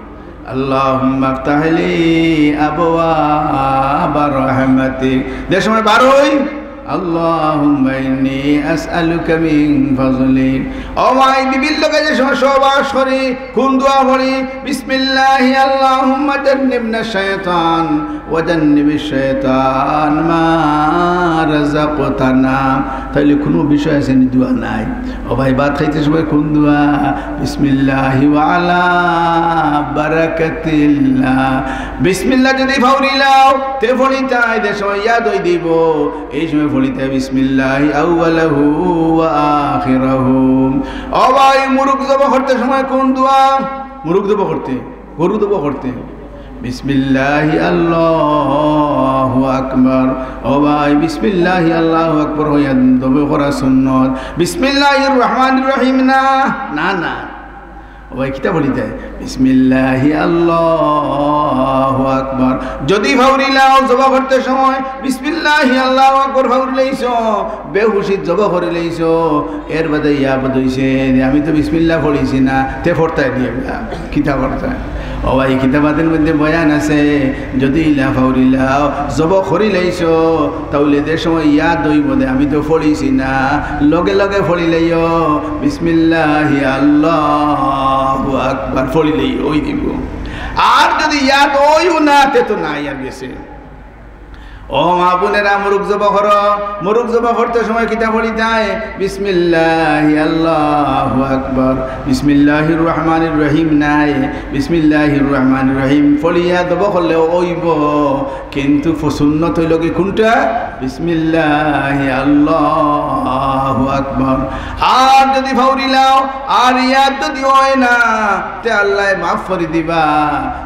আল্লাহুম্মা ইফতাহ লি আবওয়াবা রাহমাতিক। যে সময় বারই, আল্লাহুম্মা ইন্নী আসআলুকা মিন ফাদলিক। ও ভাই, বিবির লগে যে সময় সহবাস করি, কুন দোয়া পড়ি? বিসমিল্লাহি আল্লাহুম্মা জান্নিবনা শাইতান ওয়া জান্নিবিশ শাইতান মা রাযাকতানা, তাইলে কুনু বিষয় আছে নি দোয়া নাই? ও ভাই, ভাত খাইতে সময় কুন দোয়া? বিসমিল্লাহি ওয়া আলা বারাকাতিল্লাহ। বিসমিল্লাহ যদি ফাউরিলাও, তে ফড়িতায়, যে সময় ইয়াদ অই দিবো, এই সময় ফড়িতায় বিসমিল্লাহি আউয়ালাহু ওয়া আখিরাহু। ও ভাই, মুরুগ জবো করতে সময় কুন দোয়া? মুরুগ জবো করতে, গরু জবো করতে, বিসমিল্লাহি আল্লাহু আকবার। ও ভাই, বিসমিল্লাহি আল্লাহু আকবার কইয়া জবো করা সুন্নত। বিসমিল্লাহির রহমানির রহিম না, না, না। ও ভাই, কিতা ফড়িতায়? বিসমিল্লাহি আল্লাহু আকবার। যদি ফাউরিলাও জবো করতে সময় বিসমিল্লাহি আল্লাহু আকবার ফাউরিলাইছো, বেহুশিত জবো করিলাইছো, এর বাদে ইয়াদ অইছে যে আমি তো বিসমিল্লাহ ফড়িছি না, তে ফড়তায় দিয়া কিতা করতায়? ও ভাই, কিতাবাতের মধ্যে বয়ান আছে, যদি ইলা ফাউরিলাও জবো করিলাইছো, তাইলে যে সময় ইয়াদ অইবো দে আমি তো ফড়িছি না, লগে লগে ফড়িলাইও, বিসমিল্লাহি আল্লাহু আকবার ফড়িলাইও, অই দিবো। আর যদি ইয়াদ অইও না, তে তো নাই, আর গেছে। ও মা বোনেরা, মুরুগ জবো করো, মুরুগ জবো করতে সময় কিতা ফড়িতায়? বিসমিল্লাহি আল্লাহু আকবার, বিসমিল্লাহির রহমানির রহিম নাই, বিসমিল্লাহির রহমানির রহিম ফড়িয়া জবো করলেও অইবো, কিন্তু ফ-, সুন্নত অইলো কি কুনটা? বিসমিল্লাহি আল্লাহু আকবার। আর যদি ফাউরিলাও, আর ইয়াদ যদি অয় না, তে আল্লায় মাফ করি দিবা।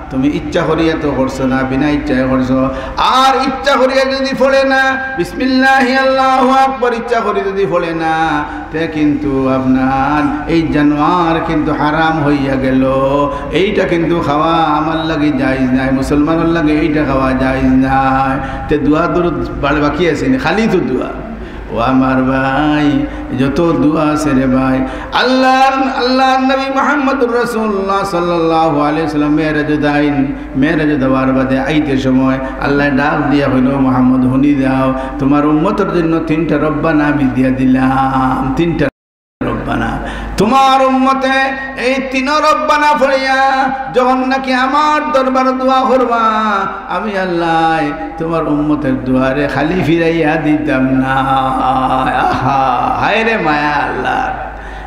তুমি ইচ্ছা করিয়া তো করছো না, বিনা ইচ্ছায় করছো। আর ইচ্ছা করিয়া যদি ফড়ে না, বিসমিল্লাহি আল্লাহু আকবার ইচ্ছা করি যদি ফড়ে না, তে কিন্তু আপনার এই জানোয়ার কিন্তু হারাম অইয়া গেলো। এইটা কিন্তু খাওয়া আমার লাগি জায়েজ নাই, মুসলমানর লাগি এইটা খাওয়া জায়েজ নাই। তে দোয়া দুরুদ বাড় বাকি আছে নি, খালি তো দোয়া। ও আমার ভাই, যত দোয়া আছে রে ভাই, আল্লাহর, আল্লাহর নবী মুহাম্মদুর রাসূলুল্লাহ সাল্লাল্লাহু আলাইহি ওয়াসাল্লাম মেরাজে যাইন, মেরাজে যাওয়ার বাদে আইতে সময় আল্লায় ডাক দিয়া কইলো, "মুহাম্মদ, হুনি যাও, তুমার উম্মতর জন্য তিনটা রব্বানা আমি দিয়া দিলাম, তিনটা রব্বানা।" তুমার উম্মতে এই তিন রব্বানা ফড়িয়া যখন নাকি আমার দরবারো দোয়া করবা, আমি আল্লায় তুমার উম্মতর দোয়ারে খালি ফিরাইয়া দিতাম না। আহা, হায় রে মায়া আল্লাহর।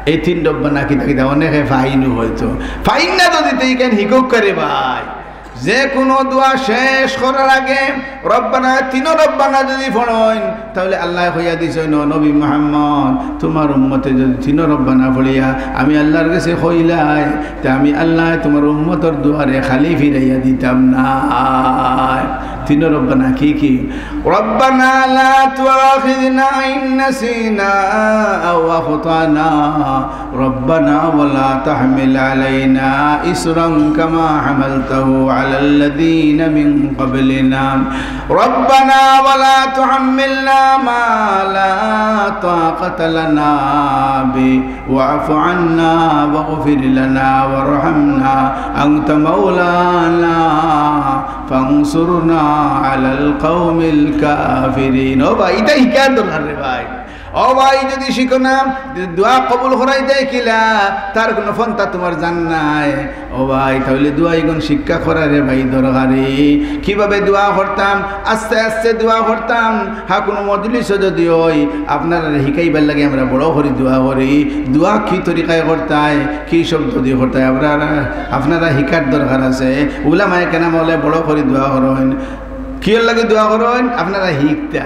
এই তিন রব্বানা কিতা কিতা অনেকে ফাইনও হয়তো। ফাইন না তো দিতে, ইখান হিকউক্কা রে ভাই। যে কুনু দোয়া শেষ করার আগে রব্বানা, তিন রব্বানা যদি ফড়ইন, তাইলে আল্লায় কইয়া দিছইন, "ও নবী মুহাম্মদ, তুমার উম্মতে যদি তিন রব্বানা ফড়িয়া আমি আল্লাহর গেছে কইলায়, তে আমি আল্লায় তুমার উম্মতর দোয়ারে খালি ফিরাইয়া দিতাম না।" তিন রব্বানা কি কি? ربنا لا تؤاخذنا إن نسينا أو أخطأنا، ربنا ولا تحمل علينا إصرا كما حملته على الذين من قبلنا، ربنا ولا تحملنا ما لا طاقة لنا به، واعف عنا واغفر لنا وارحمنا، أنت مولانا فانصرنا على القوم الكافرين। ও ভাই, ইটা হিকার দরকার রে ভাই। ও ভাই, যদি শিখো না, দোয়া কবুল করাইতায় কিলা, তার কুনু ফন্তা তুমার জানা নাই। ও ভাই, তাইলে দোয়া ইগুন শিক্ষা করা রে ভাই দরকারি। কিভাবে দোয়া করতাম? আস্তে আস্তে দোয়া করতাম। হ্যাঁ, কুনু মজলিসো যদি অই, আপনারারে হিকাইবার লাগি আমরা বড় করি দোয়া করি। দোয়া কি তরিকায় করতায়, কি শব্দ দি করতায়, আপনারা, আপনারা হিকার দরকার আছে। উলামায়ে কেরাম অকলে বড় করি দোয়া করইন। কিওর লাগি দোয়া করইন? আপনারা হিকতা।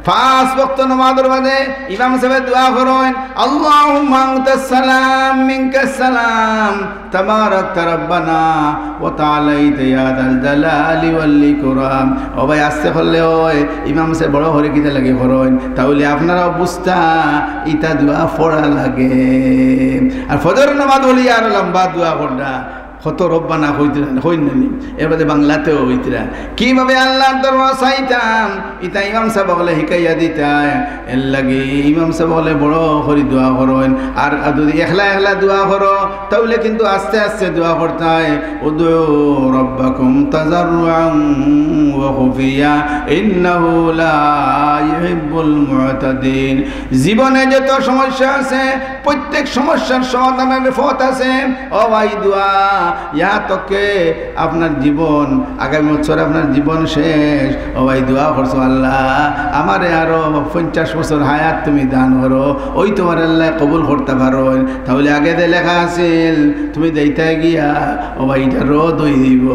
পাঁচ ওয়াক্ত নামাজর বাদে ইমাম সাবে দোয়া করইন, "আল্লাহুম্মা আনতাস সালাম মিনকাস সালাম, তাবারাকতা রাব্বানা ওয়া তাআলাইতা ইয়া যাল জালালি ওয়াল ইকরাম।" ও ভাই, আস্তে করলে অয়, ইমাম সাবে বড় করি কিতা লাগি করইন, তাইলে আপনারাও বুঝতা ইতা দোয়া পড়া লাগে। আর ফজর নামাজ অইলে আরো লম্বা দোয়া পড়রা। কত রব্বানা কইতরা, কইন না নি? এর বাদে বাংলাতেও কইতরা। কিভাবে আল্লাহর দরবারো চাইতাম, ইতা ইমাম সাব অকলে হিকাইয়া দিতা। এর লাগি ইমাম সাব অকলে বড় করি দোয়া করইন। আর যদি একলা একলা দোয়া করো, তাইলে কিন্তু আস্তে আস্তে দোয়া করতায়। ادعوا ربكم تضرعا وخفيا إنه لا يحب المعتدين। জীবনে যত সমস্যা আছে, প্রত্যেক সমস্যার সমাধানের পথ আছে। ও ভাই, দোয়া, ইয়া তকে আপনার জীবন, আগামী বছর আপনার জীবন শেষ। ও ভাই, দোয়া করছো, "আল্লাহ, আমারে আরো পঞ্চাশ বছর হায়াত তুমি দান করো।" ওই তোমার আল্লাহ কবুল করতে পারো, তাহলে আগে যে লেখা আছিল, তুমি দেইতা গিয়া, ও ভাই, এটা রদ হয়ে দিব।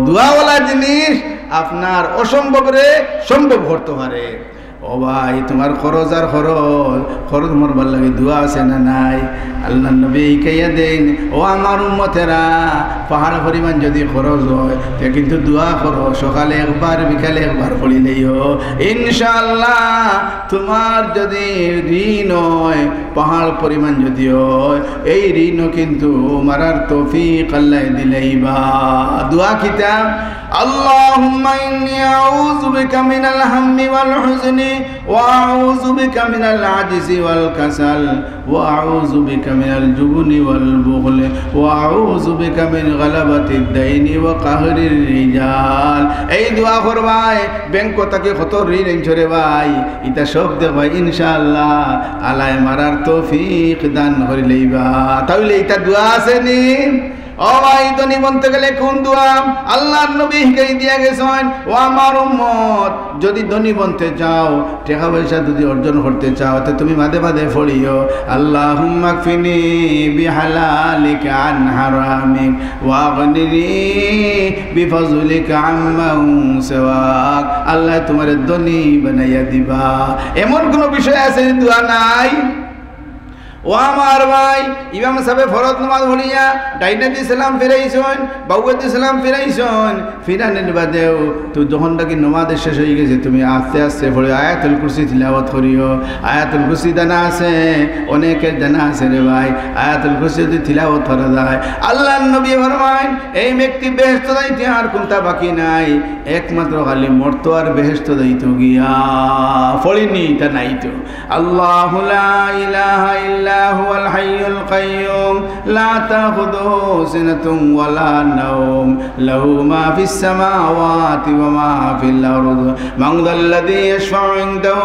দোয়াওয়ালা জিনিস আপনার অসম্ভবরে সম্ভব করতে পারে। ও ভাই, তোমার খরচ আর খরচ, খরচ মরবার লাগি দোয়া আছে না নাই? আল্লাহর নবী শিখাইয়া দেন, ও আমার উম্মতেরা, পাহাড় পরিমাণ যদি খরচ হয়, তে কিন্তু দোয়া করো, সকালে একবার, বিকালে একবার পড়িলেই হয়। ইনশাআল্লাহ, তোমার যদি ঋণ হয়, পাহাড় পরিমাণ যদি হয়, এই ঋণও কিন্তু মারার তৌফিক আল্লাহ দিলেই বা। দোয়া কিতা? اللهم إني أعوذ بك من الهم والحزن وأعوذ بك من العجز والكسل وأعوذ بك من الجبن والبخل وأعوذ بك من غلبة الدين وقهر الرجال। এই দোয়া করবায়, ব্যাংক থাকি কত ঋণ আনছো রে ভাই, ইতা সব দেখবায়, ইনশাআল্লাহ আল্লায় মারার তৌফিক দান করিলেই বা। তাহলে ইতা দোয়া আছে নি? ও ভাই, ধনী বনতে গেলে কোন দোয়া? আল্লাহর নবী শিখাই দিয়া গেছেন, ও আমার উম্মত, যদি ধনী বনতে চাও, টাকা পয়সা যদি অর্জন করতে চাও, তো তুমি মাঝে মাঝে পড়িও, اللهم اكفني بحلالك عن حرامك واغنني بفضلك عمن سواك। আল্লাহ তোমারে ধনী বানাইয়া দিবা। এমন কোনো বিষয় আছে যে দোয়া নাই? ও আমার ভাই, ইমাম সাহেবে ফরজ নামাজ পড়িয়া ডাইনেদি সালাম ফিরাইছইন, বাউয়েদি সালাম ফিরাইছইন, ফিরানির বাদেও তো যখন নাকি নামাজ শেষ হয়ে গেছে, তুমি আস্তে আস্তে পড়ে আয়াতুল কুরসি তিলাওয়াত করিও। আয়াতুল কুরসি জানা আছে, অনেকের জানা আছে রে ভাই। আয়াতুল কুরসি যদি তিলাওয়াত করা যায়, আল্লাহর নবী ফরমাইন, এই ব্যক্তি বেহেশত যাইতে আর কোনটা বাকি নাই, একমাত্র খালি মরতো আর বেহেশত যাইতো গিয়া। পড়িনি, তা নাই তো। الله لا إله إلا هو الحي القيوم لا تأخذه سنة ولا نوم له ما في السماوات وما في الأرض من ذا الذي يشفع عنده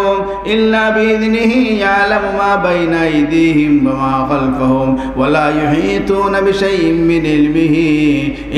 إلا بإذنه يعلم ما بين أيديهم وما خلفهم ولا يحيطون بشيء من علمه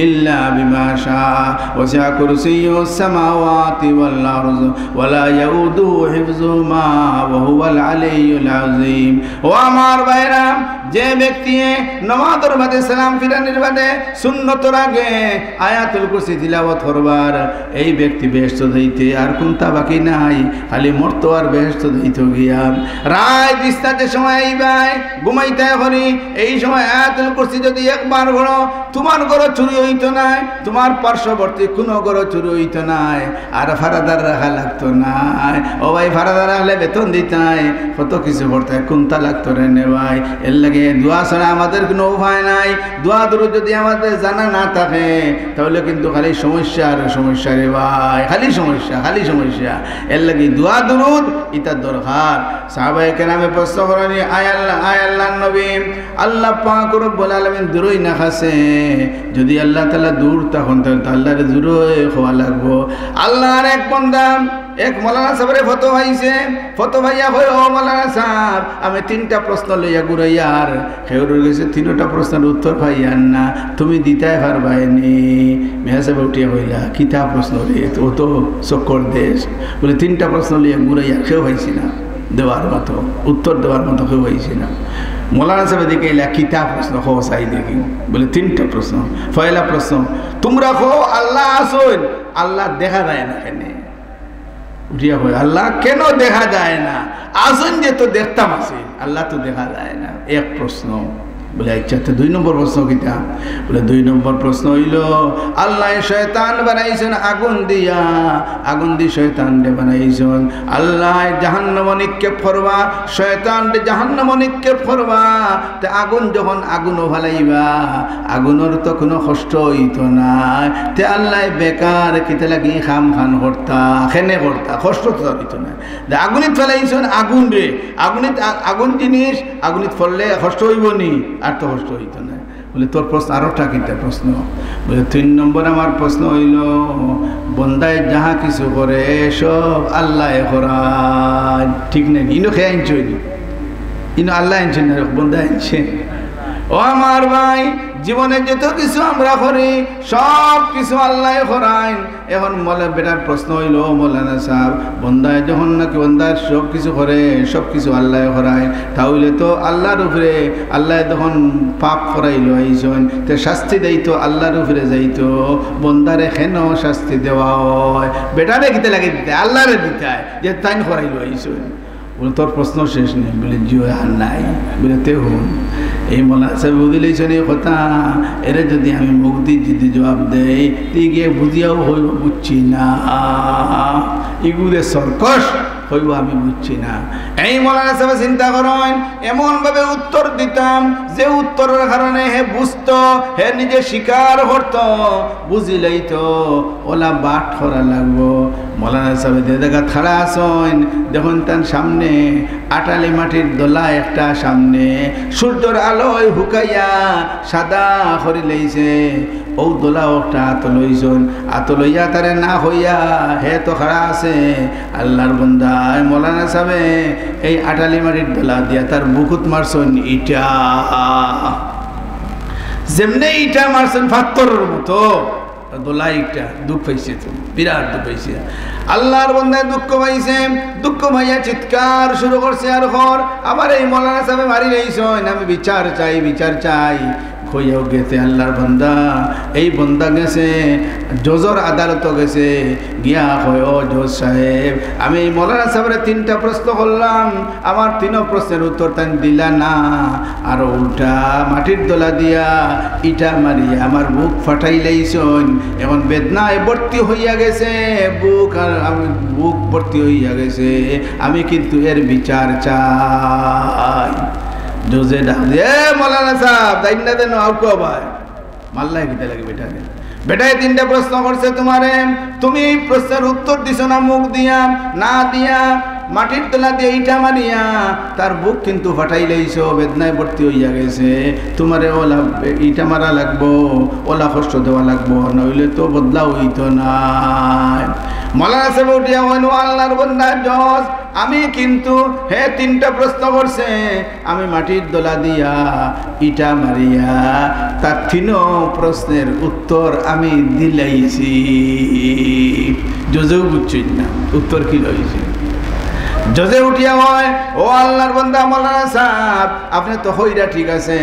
إلا بما شاء وسع كرسيه السماوات والأرض ولا يؤوده حفظهما وهو العلي العظيم। ও আমার ভাইরা, যে ব্যক্তি নমাজর বাদে সালাম ফিরানির বাদে সুন্নতর আগে আয়াতুল কুরসি তিলাওয়াত করবার, এই ব্যক্তি বেহেশত যাইতে আর কোনটা বাকি নাই, খালি মরতো আর বেহেশত যাইতো গিয়া। রাইত বিছনাত যে সময় আইবায়, ঘুমাইতায় করি, এই সময় আয়াতুল কুরসি যদি একবার পড়ো, তোমার ঘরো চুরি হইতো নায়, তোমার পার্শ্ববর্তী কোনো ঘরো চুরি হইতো নায়, আর ফারাদার রাখা লাগতো নায়। ও ভাই, ফারাদার রাখলে বেতন দিতায়, কত কিছু করতায়, কোনটা লাগতো রে নে ভাই? এর লাগি দোয়া ছাড়া আমাদের কোনো উপায় নাই। দোয়া দুরুদ যদি আমাদের জানা না থাকে, তাহলে কিন্তু খালি সমস্যা আর সমস্যা রে ভাই, খালি সমস্যা, খালি সমস্যা। এর লাগি দোয়া দুরুদ ইতা দরকার। সাহাবায়ে কেরামে প্রশ্ন করেন, আয় আল্লাহ, আয় আল্লাহর নবী, আল্লাহ পাক রব্বুল আলামিন দূরই না কাছে, যদি আল্লাহ তাআলা দূর তখন তাহলে তো আল্লাহরে জুরে হওয়া লাগবো। আল্লাহর এক বন্দা, এক মৌলানা সাহেবরে ফতো পাইছে, ফতো পাইয়া কয়, "ও মৌলানা সাহেব, আমি তিনটা প্রশ্ন লইয়া ঘুরাইয়ার, কেউর গেছে তিনটা প্রশ্নের উত্তর পাইয়ার না, তুমি দিতায় পারবায় নি?" মিয়া সাহেব উঠিয়া কইলা, "কিতা প্রশ্ন রে, ও তো চক্কর দেশ।" বলে, "তিনটা প্রশ্ন লইয়া ঘুরাইয়ার, কেউ পাইছি না দেওয়ার মতো, উত্তর দেওয়ার মতো কেউ পাইছি না।" মৌলানা সাহেব দিকে এলা, "কিতা প্রশ্ন, কও চাই দেখি।" বলে, "তিনটা প্রশ্ন। পয়লা প্রশ্ন, তোমরা কও আল্লাহ আছইন, আল্লাহ দেখা যায় না কেনে?" উঠিয়া কয়, "আল্লাহ কেন দেখা যায় না? আছইন যে তো দেখতাম আছে, আল্লাহ তো দেখা যায় না।" এক প্রশ্ন। বলে, "আচ্ছা, তো দুই নম্বর প্রশ্ন কিতা?" বলে, "দুই নম্বর প্রশ্ন হইল, আল্লাহ শয়তান বানাইছেন আগুন দিয়া, আগুন দি শয়তানরে বানাইছেন, আল্লাহ জাহান্নামো নিক্ষেপ করবা, শয়তানরে জাহান্নামো নিক্ষেপ করবা, তে আগুন যখন আগুনো ফালাইবা, আগুনর তো কোনো কষ্ট হইতো না, তে আল্লাহ বেকার কিতা লাগি কাম খান করতা, কেনে করতা, কষ্ট তো হইতো না। তে আগুনিত ফালাইছেন আগুনরে, আগুনিত আ-, আগুন জিনিস, আগুনিত ফললে কষ্ট হইব নি? আর তো কষ্ট হইতো না।" বলে, "তোর প্রশ্ন আরোটা কিতা প্রশ্ন?" বলে, "তিন নম্বর আমার প্রশ্ন হইল, বন্দায় যাহা কিছু করে সব আল্লাহ করা।" ঠিক নাই, ইনো কে আনছইন? ইনো আল্লায় আনছইন না, বন্দায় আনছে। ও আমার ভাই, জীবনে যত কিছু আমরা করি, সব কিছু আল্লায় করাইন। এখন মৌলা-, বেটার প্রশ্ন অইলো, "মৌলানা সাব, বন্দায় যখন নাকি বন্দায় সব কিছু করে, সব কিছু আল্লায় করায়, তা অইলে তো আল্লার উপরে, আল্লায় যখন পাপ করাইলো আইছইন, তে শাস্তি দেইতো আল্লার উপরে যাইতো, বন্দারে কেন শাস্তি দেওয়া অয়? বেটারে কিতা লাগি দিতায়, আল্লারে দিতায়, যে তাইন করাইলো আইছইন।" বলে, "তোর প্রশ্ন শেষ নাই।" বলে, "জি অয়, আর নাই।" বলে, "তে হুন, এই মৌলানা সাবে বুঝিলাইছইন এই কথা, এরে যুদি আমি মুখদি যুদি জবাব দেই, তে গিয়া বুঝিয়াও কইবো বুঝছি না, ইগুরে সরকশ কইবো আমি বুঝছি না।" এই মৌলানা সাবে চিন্তা করইন, এমন ভাবে উত্তর দিতাম যে উত্তরর কারণে হে বুঝতো, হে নিজে স্বীকার করতো, বুঝিলাইতো, অলা বাট করা লাগবো। মৌলানা সাবে যে জাগাত খাড়া আছইন, দেখইন তান সামনে আটালি মাটির দলা একটা, সামনে সূর্যর আলোয় হুকাইয়া সাদা করিলাইছে। অউ দলা একটা আতো লইছইন, আতো লইয়া তারে না কইয়া হে তো খাড়া আছে। আল্লার বন্দায় মৌলানা সাবে এই আটালি মাটির দলা দিয়া তার বুকুত মারছইন ইটা। যেমনে ইটা মারছইন পাত্থরর মতো, দলা ইটা দুখ পাইছে তো, বিরাট দুখ পাইছে। আল্লার বন্দায় দুখ পাইছে, দুখ পাইয়া চিৎকার শুরু করছে, "আর কর, আমারে এই মৌলানা সাবে মারিলাইছইন, আমি বিচার চাই, বিচার চাই।" কইয়াও গেছে আল্লার বন্দা, এই বন্দা গেছে জজর আদালতো গেছে, গিয়া কয়, "ও জজ সাহেব, আমি এই মৌলানা সাবরে তিনটা প্রশ্ন করলাম, আমার তিনো প্রশ্নের উত্তর তাইন দিলা না, আর উল্টা মাটির দলা দিয়া ইটা মারিয়া আমার বুক ফাটাইলাইছইন, এখন বেদনায় ভর্তি অইয়া গেছে, বুক আর আমি, বুক ভর্তি অইয়া গেছে, আমি কিন্তু এর বিচার চাই।" জজে ডাক দিয়া, "এ মৌলানা সাব, যাইন না যেন, আউক্কা ভাই।" মারলায় কিতা লাগি বেটারে? বেটায় তিনটা প্রশ্ন করছে তুমারে, তুমি এই প্রশ্নের উত্তর দিছো না মুখ দিয়া, না দিয়া, মাটির তলা দিয়া ইটা মারিয়া, তার বুক কিন্তু ফাটাইলাইছো, বেদনায় ভর্তি অইয়া গেছে। তুমারে অলা ইটা মারা লাগবো, অলা কষ্ট দেওয়া লাগবো, নইলে তো বদলা অইতো নায়। মৌলানা সাব উঠিয়া কইন, "ও আল্লার বন্দা জজ, আমি কিন্তু, হে তিনটা প্রশ্ন করছে, আমি মাটির দলা দিয়া ইটা মারিয়া তার তিনো প্রশ্নের উত্তর আমি দিলাইছি।" জজেও বুঝছইন না উত্তর কিলা অইছে। জজে উঠিয়া কয়, "ও আল্লার বন্দা মৌলানা সাব, আপনে তো কইরা ঠিক আছে,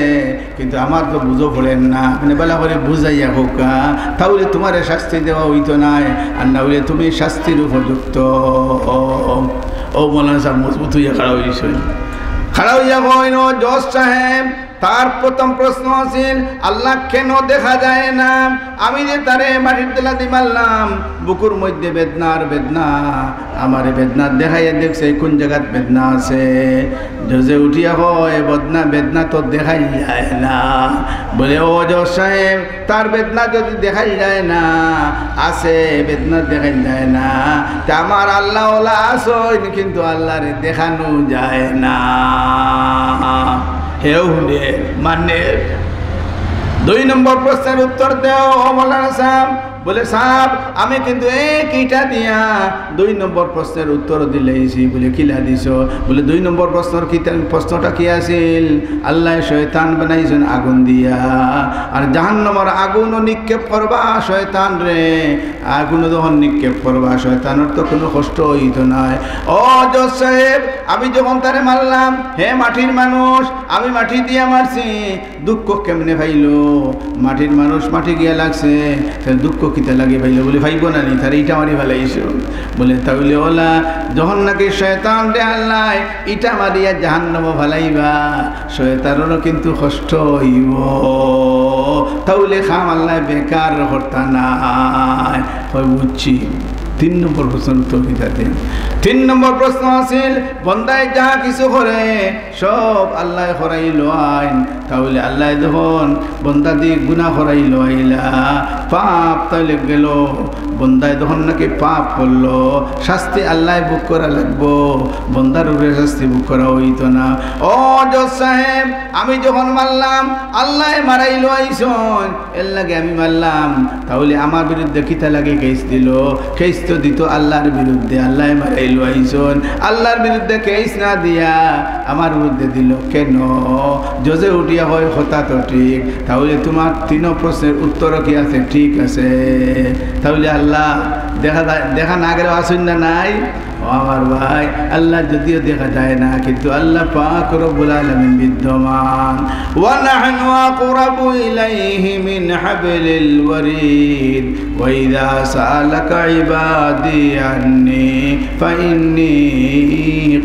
কিন্তু আমার তো বুঝো পড়ের না, আপনে ভালা করি বুঝাইয়া কউক্কা, তা অইলে তুমারে শাস্তি দেওয়া অইতো নায়, আর না অইলে তুমি শাস্তির উপযুক্ত।" অউ মৌলানা সাব মজবুত অইয়া খাড়া অইছইন। খাড়া অইয়া কইন, "ও জজ সাহেব, তার প্রথম প্রশ্ন আছিল, আল্লা কেন দেখা যায় না? আমি যে তারে মাটির তলা দি মারলাম, বুকুর মধ্যে বেদনা আর বেদনা, আমারে বেদনা দেখাইয়া দেখছে কুন জাগাত বেদনা আছে।" জজে উঠিয়া কয়, "বেদনা, বেদনা তো দেখাইল যায় না।" বলে, "ও জজ সাহেব, তার বেদনা যুদি দেখাইল যায় না, আছে বেদনা দেখাইল যায় না, তে আমার আল্লা অলা আছইন, কিন্তু আল্লারে দেখানো যায় না।" হেও হুনে, মানে, দুই নম্বর প্রশ্নের উত্তর দেও, ও মৌলানা সাব। বলে, "সাব, আমি কিন্তু এক ইটা দিয়া দুই নম্বর প্রশ্নের উত্তর দিলাইছি।" বলে, "কিলা দিছো?" বলে, "দুই নম্বর প্রশ্নর কি তে-, প্রশ্নটা কি আছিল? আল্লায় শয়তান বানাইছইন আগুন দিয়া, আর জাহান্নামর আগুনও নিক্ষেপ করবা শয়তানরে, আগুনও যখন নিক্ষেপ করবা, শয়তানর তো কুনু কষ্ট অইতো নায়।" ও জজ সাহেব, আমি যখন তারে মারলাম, হে মাটির মানুষ, আমি মাটি দিয়া মারছি, দুঃখ কেমনে পাইলো? মাটির মানুষ মাটি গিয়া লাগছে, তে দুঃখ কিতা লাগি পাইলো? বলে, "পাইবো না নি, তারে ইটা মারি ফালাইছো।" বলে, "তা অইলে অলা, যখন নাকি শয়তানরে আল্লায় ইটা মারিয়া জাহান্নামো ফালাইবা, শয়তানরও কিন্তু কষ্ট অইবো, তা অইলে কাম আল্লায় বেকার করতা নায়।" কয়, "বুঝছি।" তিন নম্বর প্রশ্নর উত্তর কিতা দেন? তিন নম্বর প্রশ্ন আছিল, বন্দায় যা কিছু করে, সব আল্লায় করাইলইন, তাইলে আল্লায় যখন বন্দাদি গুনা করাইলো আইলা, পাপ তাইলে গেল, বন্দায় যখন নাকি পাপ করলো, শাস্তি আল্লায় ভোগ করা লাগবো, বন্দার উপরে শাস্তি ভোগ করা অইতো না। ও জজ সাহেব, আমি যখন মারলাম, আল্লায় মারাইলো আইছইন, এর লাগি আমি মারলাম, তাইলে আমার বিরুদ্ধে কিতা লাগি কেস দিলো? কেস তো দিতো আল্লার বিরুদ্ধে, আল্লায় মারাইলো আইছইন, আল্লার বিরুদ্ধে কেস না দিয়া আমার বিরুদ্ধে দিলো কেনে? জজে উঠিয়া কয়, কথা তো ঠিক, তাইলে তুমার তিনো প্রশ্নের উত্তর কি আছে? ঠিক আছে। তাইলে আল্লা দেখা যায়, দেখা না গেলেও আছইন না নাই? ও আমার ভাই, আল্লা যদিও দেখা যায় না, কিন্তু আল্লা পাক রব্বুল আলামিন বিদ্যমান। ونحن أقرب إليه من حبل الوريد وإذا سألك عبادي عني فإني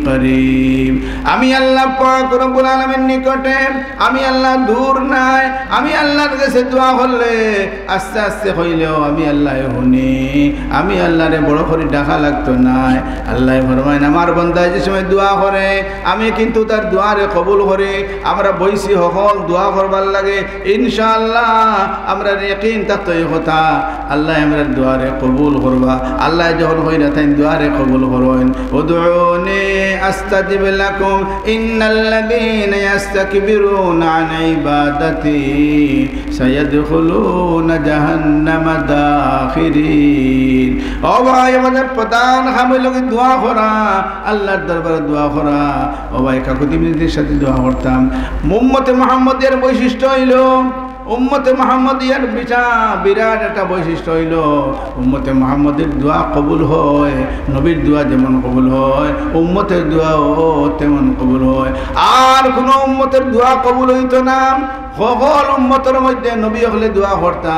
قريب। আমি আল্লা পাক রব্বুল আলামিন নিকটে, আমি আল্লা দূর নায়। আমি আল্লার গেছে দোয়া করলে আস্তে আস্তে কইলেও আমি আল্লায় হুনি, আমি আল্লারে বড় করি ডাকা লাগতো নায়। আল্লায় ফরমাইন, আমার বন্দায় যে সময় দোয়া করে, আমি কিন্তু তার দোয়ারে কবুল করি। আমরা বইছি হকল দোয়া করবার লাগি, ইনশাআল্লাহ আমরার ইয়াকিন থাকতো ই কথা, আল্লায় আমরার দোয়ারে কবুল করবা। আল্লায় যখন কইরা তাইন দোয়ারে কবুল করইন, ادعوني أستجب لكم إن الذين يستكبرون عن عبادتي سيدخلون جهنم داخرين। ও ভাই, আমাদের প্রধান কাম অইলো কি দোয়া করা, আল্লার দরবারে দোয়া করা। ও ভাই, কাকুতি মিনতির সাথে দোয়া করতাম। উম্মতে মুহাম্মদিয়ার বৈশিষ্ট্য অইলো, উম্মতে মুহাম্মদিয়ার বিশা-, বিরাট একটা বৈশিষ্ট্য অইলো, উম্মতে মুহাম্মদির দোয়া কবুল হয়, নবীর দোয়া যেমন কবুল হয়, উম্মতের দোয়াও তেমন কবুল হয়। আর কোনো উম্মতের দোয়া কবুল অইতো না। হকল উম্মতর মধ্যে নবী অকলে দোয়া করতা,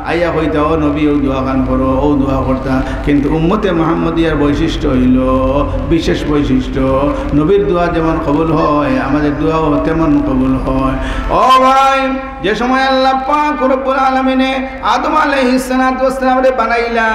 আইয়া কইতা, "ও নবী, অউ দোয়া খান করো, অউ দোয়া করতা।" কিন্তু উম্মতে মুহাম্মদিয়ার বৈশিষ্ট্য অইলো, বিশেষ বৈশিষ্ট্য, নবীর দোয়া যেমন কবুল হয়, আমাদের দোয়াও তেমন কবুল হয়। ও ভাই, যে সময় আল্লাহ পাক রব্বুল আলামিনে আদম আলাইহিস সালাতু ওয়াস সালামরে বানাইলা,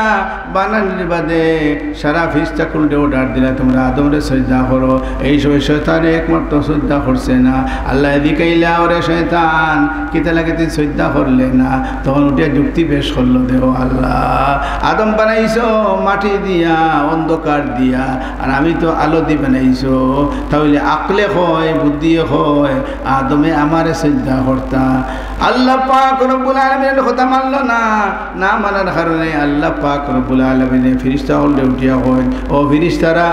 বানানির বাদে সারা ফিরিস্তাকুলরে অর্ডার দিলা, "তুমরা আদমরে সজদা করো।" এই সময় শয়তানে একমাত্র সজদা করছে না। আল্লায় জিকাইলা, "ওরে শয়তান, কিতা লাগি তুই সজদা করলে না?" তখন উঠিয়া যুক্তি পেশ করলো, "দেখো আল্লাহ, আদম বানাইছো মাটি দিয়া, অন্ধকার দিয়া, আর আমি তো আলো দি বানাইছো, তাইলে আকলে কয়, বুদ্ধিয়ে কয়, আদমে আমারে সজদা করতা।" আল্লাহ পাক রব্বুল আলামিনের কথা মানলো না, না মানার কারণে আল্লাহ পাক রব্বুল আলামিনে ফিরিস্তা অকলরে উঠিয়া কইন, "ও ফিরিস্তারা,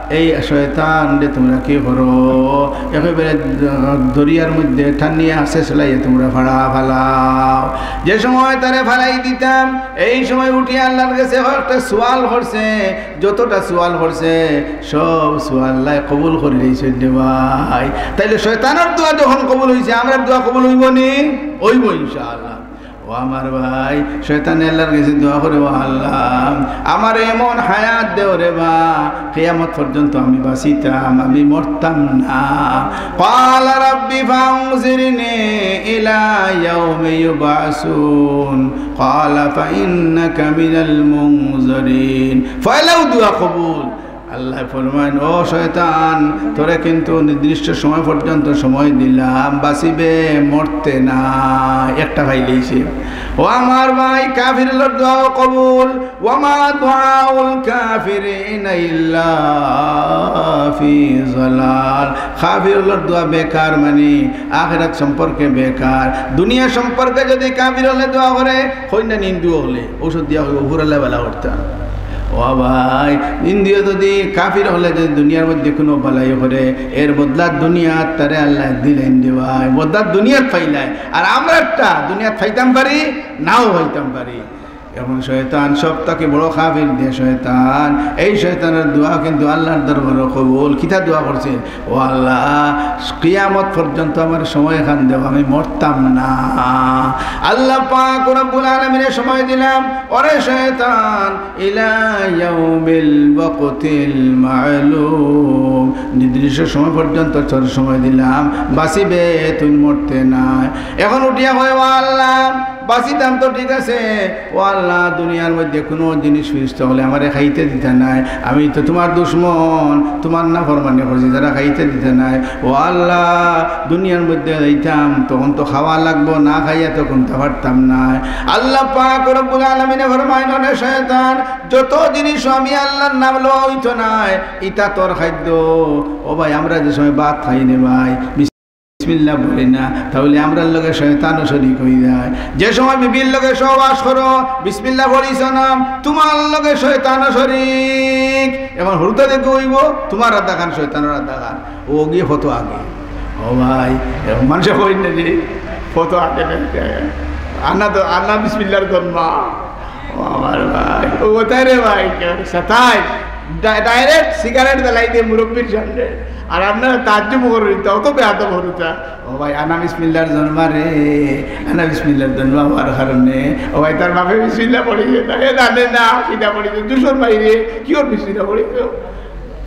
এই শয়তানরে তুমরা কি করো? একেবারে দ-, দরিয়ার মধ্যে টানিয়া শেষ লাইয়া তুমরা ফাড়া ফালাও।" যে সময় তারে ফালাই দিতাম, এই সময় উঠিয়া আল্লাহর গেছে একটা সওয়াল করছে, যতটা সওয়াল করছে, সব সওয়াল আল্লায় কবুল করি লইছইন রে ভাই। তাইলে শয়তানর দোয়া যখন কবুল অইছে, আমরার দোয়া কবুল অইবো নি? অইবো ইনশাআল্লাহ। ও আমার ভাই, শয়তানে আল্লাহর গেছে দোয়া করে, "ও আল্লাহ, আমারে এমন হায়াত দেও রে বা, কিয়ামত পর্যন্ত আমি বাঁচিতাম, আমি মরতাম না।" قال رب فأنظرني إلى يوم يبعثون। قال فإنك من المنظرين। পয়লাউ দোয়া কবুল। আল্লায় ফরমাইন, "ও শয়তান, তোরে কিন্তু নির্দিষ্ট সময় পর্যন্ত সময় দিলাম, বাঁচিবে, মরতে না।" একটা পাইলাইছে। ও আমার ভাই, কাফির অকলর দোয়াও কবুল। وما دعاء الكافرين إلا في ضلال। কাফির অকলর দোয়া বেকার, মানে আখিরাত সম্পর্কে বেকার। দুনিয়া সম্পর্কে যদি কাফির অকলে দোয়া করে, কইন না হিন্দু অকলে, ঔষধ দিয়া কইবো, "হুরালে বালা করতা।" ও ভাই, হিন্দুয়ে যদি কাফির অকলে যদি দুনিয়ার মধ্যে কোনো বালাই করে, এর বদলা দুনিয়াত তারে আল্লায় দিলাইন রে ভাই, বদলা দুনিয়াত পাইলায়। আর আমরা একটা দুনিয়াত পাইতাম পারি, নাও পাইতাম পারি। এখন শয়তান সব থাকি বড় কাফির দে শয়তান, এই শয়তানর দোয়া কিন্তু আল্লাহর দরবারো কবুল। কিতা দোয়া করছে? "ও আল্লাহ, কিয়ামত পর্যন্ত আমার সময় খান দেও, আমি মরতাম না।" আল্লাহ পাক রব্বুল আলামিনে সময় দিলাম, "ওরে শয়তান, ইলা ইয়াউমিল ওয়াক্তিল মা'লুম, নির্দিষ্ট সময় পর্যন্ত তোর সময় দিলাম, বাঁচিবে, তুই মরতে নায়।" এখন উঠিয়া কয়, "ও আল্লাহ, বাঁচিতাম তো ঠিক আছে, ও আল্লাহ, দুনিয়ার মধ্যে কুনু জিনিস ফিরিস্তা অকলে আমারে খাইতে দিতা নায়, আমি তো তুমার দুশমন, তুমার নাফরমানি করছি, তারা খাইতে দিতা নায়। ও আল্লাহ, দুনিয়ার মধ্যে যাইতাম, তখন তো খাওয়া লাগবো, না খাইয়া তো কুন্তা পারতাম নায়। আল্লাহ পাক রব্বুল আলামিনে ফরমাইন, "ওরে শয়তান, যত জিনিস আমি আল্লাহর নাম লওয়া অইতো নায়, ইতা তোর খাদ্য।" ও ভাই, আমরা যে সময় ভাত খাই নে ভাই, বিসমিল্লাহ বলি না, তাইলে আমরার লগে শয়তানও শরিক অই যায়। যে সময় বিবির লগে সহবাস করো, বিসমিল্লাহ পড়িছো না, তুমার লগে শয়তানও শরিক। এখন হুরুতা দেখে অইবো, তুমার আধাখান, শয়তানর আধাখান, ও গিয়া ফটো আগে। ও ভাই, মানুষে কইন না যে ফটো আগে না, আনা তো, আনা বিসমিল্লাহর জন্মা। ও আমার ভাই, ও কোথায় রে ভাই, কেউ সাতাই? ডাই-, direct সিগারেট জ্বালাই দিয়ে মুরব্বির সামনে। আর আপনারা তাজ্জুব করইন, তাও তো বেয়াদব হুরুতা। ও ভাই, আনা বিসমিল্লাহর জন্মা রে, আনা বিসমিল্লাহর জন্মা হওয়ার কারণে, ও ভাই, তার বাপে বিসমিল্লাহ পড়িছে না, এ জানে না, কিতা পড়িছে, দুশোর বাইরে, কি ওর বিসমিল্লাহ পড়িছে?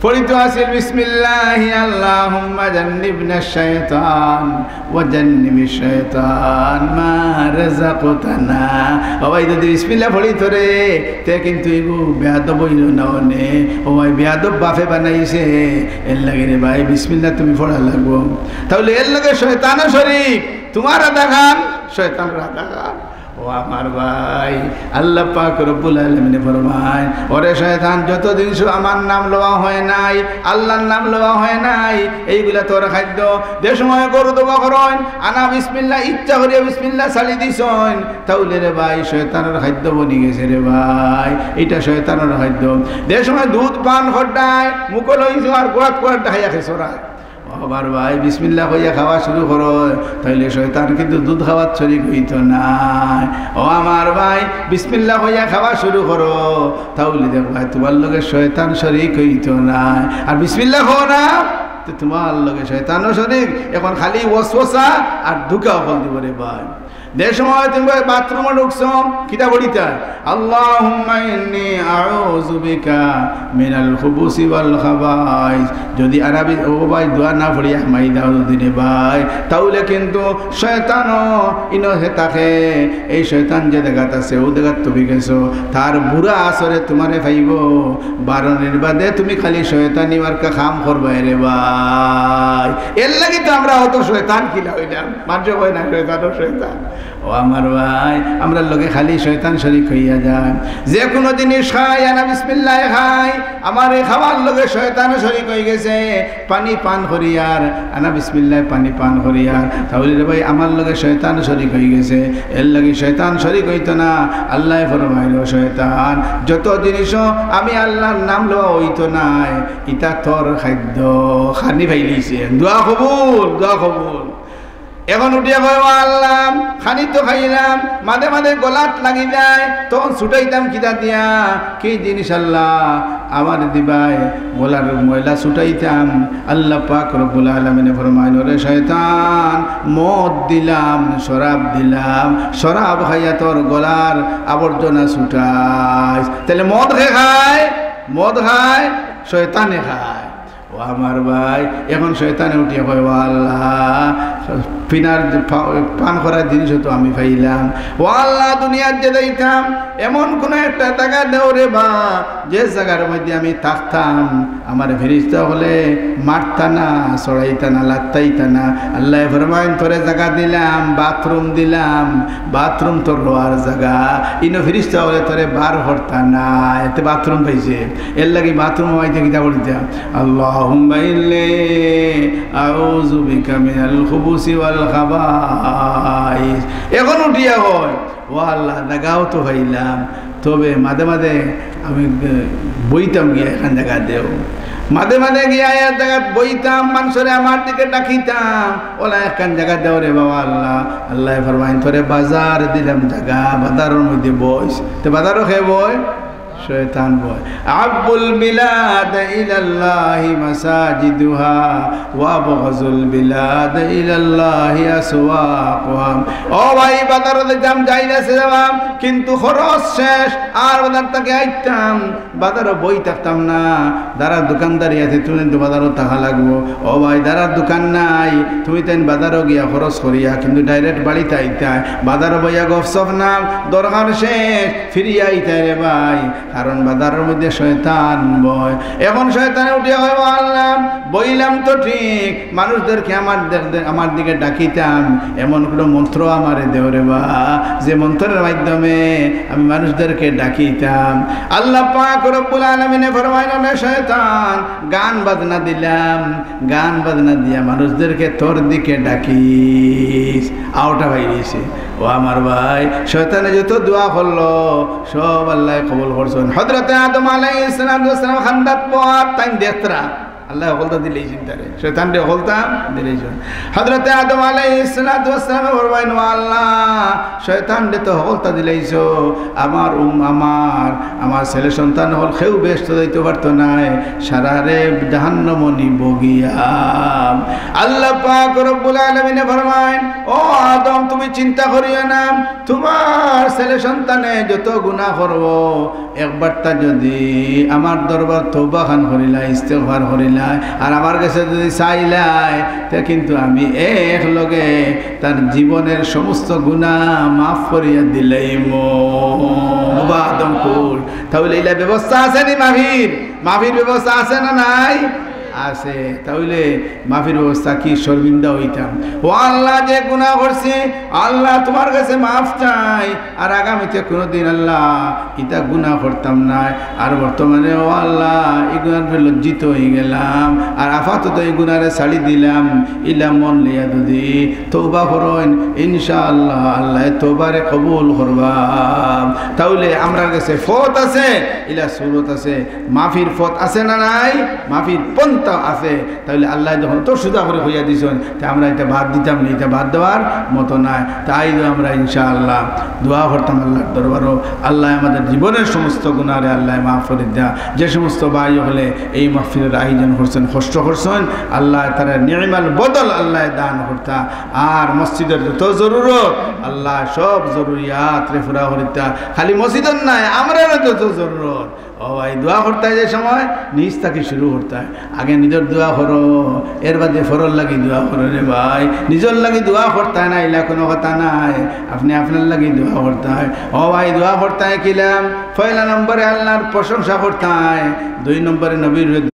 পড়িতো আছিল, "বিসমিল্লাহি আল্লাহুম্মা জান্নিবনা শাইতান ওয়া জান্নিবি শাইতান মা রাযাকতানা।" ও ভাই, যদি বিসমিল্লাহ পড়িতো রে, তে কিন্তু এগু বেয়াদব অইলো না অনে। ও ভাই, বেয়াদব বাপে বানাইছে, এর লাগি রে ভাই, বিসমিল্লাহ তুমি পড়া লাগবো। তাইলে এর লগে শয়তানও শরিক, তুমার আধাখান, শয়তানর আধাখান। ও আমার ভাই, আল্লাহ পাক রব্বুল আলামিনে ফরমাইন, "ওরে শয়তান, যতদিন সু আমার নাম লওয়া হয় নাই, আল্লাহর নাম লওয়া হয় নাই, এইগুলা তোর খাদ্য।" যে সময় গরু জবো করইন, আনা বিসমিল্লাহ, ইচ্ছা করিয়া বিসমিল্লাহ ছাড়ি দিছইন, তাইলে রে ভাই, শয়তানর খাদ্য বনি গেছে রে ভাই, ইটা শয়তানর খাদ্য। যে সময় দুধ পান কররায়, মুখো লইছো আর গোড়াত গোড়াত দেখাইয়া খেছরায়। ও আমার ভাই, বিসমিল্লাহ কইয়া খাওয়া শুরু করো, তাইলে শয়তান কিন্তু দুধ খাওয়াত শরিক অইতো নায়। ও আমার ভাই, বিসমিল্লাহ কইয়া খাওয়া শুরু করো, তাইলে দেখবায় তুমার লগে শয়তান শরিক অইতো নায়। আর বিসমিল্লাহ কও না, তে তুমার লগে শয়তানও শরিক। এখন খালি ওয়াসওয়াসা আর ধুকা অকল দিবো রে ভাই। যে সময় তুমি বাথরুমো ঢুকছো, কিতা পড়িতা? "আল্লাহুম্মা ইন্নী আউযু বিকা মিনাল খুবুসি ওয়াল খাবাইস।" যদি আরবি, ও ভাই, দোয়া না পড়িয়া হামাই দাও যদি রে ভাই, তাইলে কিন্তু শয়তানও ইনো হে থাকে। এই শয়তান যে জাগাত আছে, ও জাগাত তুমি গেছো, তার বুরা আসরে তুমারে পাইবো। বারনির বাদে তুমি খালি শয়তানি মার্কা কাম করবায় রে ভাই। এর লাগি তো আমরা অত শয়তান কিলা অইলাম। মানষে কয় না, "শয়তানও শয়তান।" ও আমার ভাই, আমরার লগে খালি শয়তান শরিক অইয়া যায়। যে কুনু জিনিস খাই, আনা বিসমিল্লায় খাই, আমার এই খাওয়ার লগে শয়তানও শরিক অই গেছে। পানি পান করিয়ার, আনা বিসমিল্লায় পানি পান করিয়ার, তাইলে রে ভাই, আমার লগে শয়তানও শরিক অই গেছে। এর লাগি শয়তান শরিক অইতো না। আল্লায় ফরমাইলো, "শয়তান, যত জিনিসও আমি আল্লাহর নাম লওয়া অইতো নায়, ইতা তোর খাদ্য।" খানি পাইলিছে। দোয়া কবুল, দোয়া কবুল। এখন উঠিয়া কয়, "ও আল্লাহ, খানি তো খাইলাম, মাঝে মাঝে গলাত লাগি যায়, তখন ছুটাইতাম কিতা দিয়া? কি জিনিস আল্লাহ আমারে দিবায়, গলার ময়লা ছুটাইতাম?" আল্লাহ পাক রব্বুল আলামিনে ফরমাইন, "ওরে শয়তান, মদ দিলাম, শরাব দিলাম, শরাব খাইয়া তোর গলার আবর্জনা ছুটাইস।" তাইলে মদ কে খায়? মদ খায়, শয়তানে খায়। ও আমার ভাই, এখন শয়তানে উঠিয়া কয়, "ও আল্লাহ, পিনার যে পা-, পান করার জিনিসও তো আমি পাইলাম। ও আল্লাহ, দুনিয়াত যে যাইতাম, এমন কুনু একটা জাগা দেও রে বা, যে জাগার মধ্যে আমি থাকতাম, আমারে ফিরিস্তা অকলে মারতা না, চড়াইতা না, লাত্তাইতা না।" আল্লায় ফরমাইন, "তোরে জাগা দিলাম, বাথরুম দিলাম, বাথরুম তোর রওয়ার জাগা, ইনো ফিরিস্তা অকলে তোরে বার করতা না।" এতে বাথরুম পাইছে। এর লাগি বাথরুম হইতে কিতা বলিতা? "আল্লাহুম্মা ইন্নী আউযু বিকা মিনাল খুবুসি ওয়াল খাবাইস।" এখন উঠিয়া কয়, "ও আল্লাহ, জাগাও তো পাইলাম, তবে মাঝে মাঝে আমি, এ, বইতাম গিয়া একখান জাগা দেও। মাঝে মাঝে গিয়া এক জাগাত বইতাম, মানষরে আমার দিকে ডাকিতাম, অলা একখান জাগা দেও রে বাবা আল্লাহ।" আল্লায় ফরমাইন, "তোরে বাজার দিলাম জাগা, বাজারর মধ্যে বইস।" তে বাজারও কে বয়? শয়তান বয়। আহাব্বুল বিলাদ ইলাল্লাহি মাসাজিদুহা ওয়া আবগাযুল বিলাদ ইলাল্লাহি আসওয়াকুহা। ও ভাই, বাজারো যাইতাম, যাইলে আছে যাওয়া, কিন্তু খরচ শেষ, আর বাজার থাকি আইতাম, বাজারো বই থাকতাম না। যারার দোকানদারি আছে, তুমি তো বাজারো থাকা লাগবো। ও ভাই, যারার দোকান নাই, তুমি তাইন বাজারো গিয়া খরচ করিয়া, কিন্তু direct বাড়িত আইতায়। বাজারো বইয়া গফসফ না, দরকার শেষ, ফিরিয়া আইতায় রে ভাই। কারণ বাজারর মধ্যে শয়তান বয়। এখন শয়তানে উঠিয়া কয়, "ও আল্লাহ, বইলাম তো ঠিক, মানুষদেরকে আমার দে-, দে-, আমার দিকে ডাকিতাম, এমন কোনো মন্ত্র আমারে দেও রে বা, যে মন্ত্রের মাধ্যমে আমি মানুষদেরকে ডাকিতাম।" আল্লাহ পাক রব্বুল আলামিনে ফরমাইলেন, "রে শয়তান, গান বাজনা দিলাম, গান বাজনা দিয়া মানুষদেরকে তোর দিকে ডাকিস।" আওটা ভাই দিছে। ও আমার ভাই, শয়তানে যত দোয়া করলো, সব আল্লায় কবুল করছইন। হযরতে আদম আলাইহিস সালাতু ওয়াস সালাম খান্দাত পড়া তাইন দেখতরা, আল্লায় হকলতা দিলাইছইন তারে, শয়তানরে হকলতা দিলাইছইন। হযরতে আদম আলাইহিস সালাতু ওয়াস সালামে ফরমাইন, "ও আল্লাহ, শয়তানরে তো হকলতা দিলাইছো, আমার উম-, আমার, আমার ছেলে সন্তান অকল কেউ বেহেস্তো যাইতো পারতো নায়, সারারে জাহান্নামো নিবো গিয়া।" আল্লাহ পাক রব্বুল আলামিনে ফরমাইন, "ও আদম, তুমি চিন্তা করিও না, তুমার ছেলে সন্তানে যত গুনা করবো, একবারতা যদি আমার দরবার তওবা খান করিলায়, ইস্তেগফার করিলায়, আর আমার গেছে যদি চাইলায়, তে কিন্তু আমি এক লগে তার জীবনের সমস্ত গুনা মাফ করিয়া দিলাইমু।" বাবা আদম খুশ। তাইলে ইলা ব্যবস্থা আছে নি মাফির? মাফির ব্যবস্থা আছে না নাই? আছে। তাইলে মাফির ব্যবস্থা কি? শর্মিন্দা অইতাম। ও আল্লাহ, যে গুনা করছি, আল্লাহ তুমার গেছে মাফ চাই, আর আগামীতে কুনুদিন আল্লাহ ইতা গুনা করতাম নায়। আর বর্তমানে, ও আল্লাহ, ই গুনার উপরে লজ্জিত অইগেলাম, আর আপাতত ই গুনারে ছাড়ি দিলাম। ইলা মন লইয়া যদি তওবা করইন, ইনশাআল্লাহ আল্লায় তওবারে কবুল করবা। তাইলে আমরার গেছে পথ আছে, ইলা সুরত আছে, মাফির পথ আছে না নাই? মাফির পন্থা আছে। তাইলে আল্লায় যখন অত সুজা করি কইয়া দিছইন, তে আমরা ইতা বাদ দিতাম নি, ইতা বাদ দেওয়ার মতো নায়। তাইলে আমরা ইনশাআল্লাহ দোয়া করতাম আল্লাহর দরবারো, আল্লায় আমাদের জীবনের সমস্ত গুনারে আল্লায় মাফ করি দেয়া। যে সমস্ত ভাই অকলে এই মাহফিলের আয়োজন করছইন, কষ্ট করছইন, আল্লায় তারারে নি'মাল বদল আল্লায় দান করতা। আর মসজিদর যত জরুরত, আল্লায় সব জরুরিয়াতরে পুরা করিতা। খালি মসজিদর নায়, আমরারও যত জরুরত। ও ভাই, দোয়া করতায় যে সময় নিজ থাকি শুরু করতায়। আগে নিজর দোয়া করো, এর বাদে পরর লাগি দোয়া করো রে ভাই। নিজর লাগি দোয়া করতায় না, ইলা কুনু কথা নায়। আপনে আপনার লাগি দোয়া করতায়। ও ভাই, দোয়া করতায় কিলা? পয়লা নম্বরে আল্লাহর প্রশংসা করতায়, দুই নম্বরে নবীর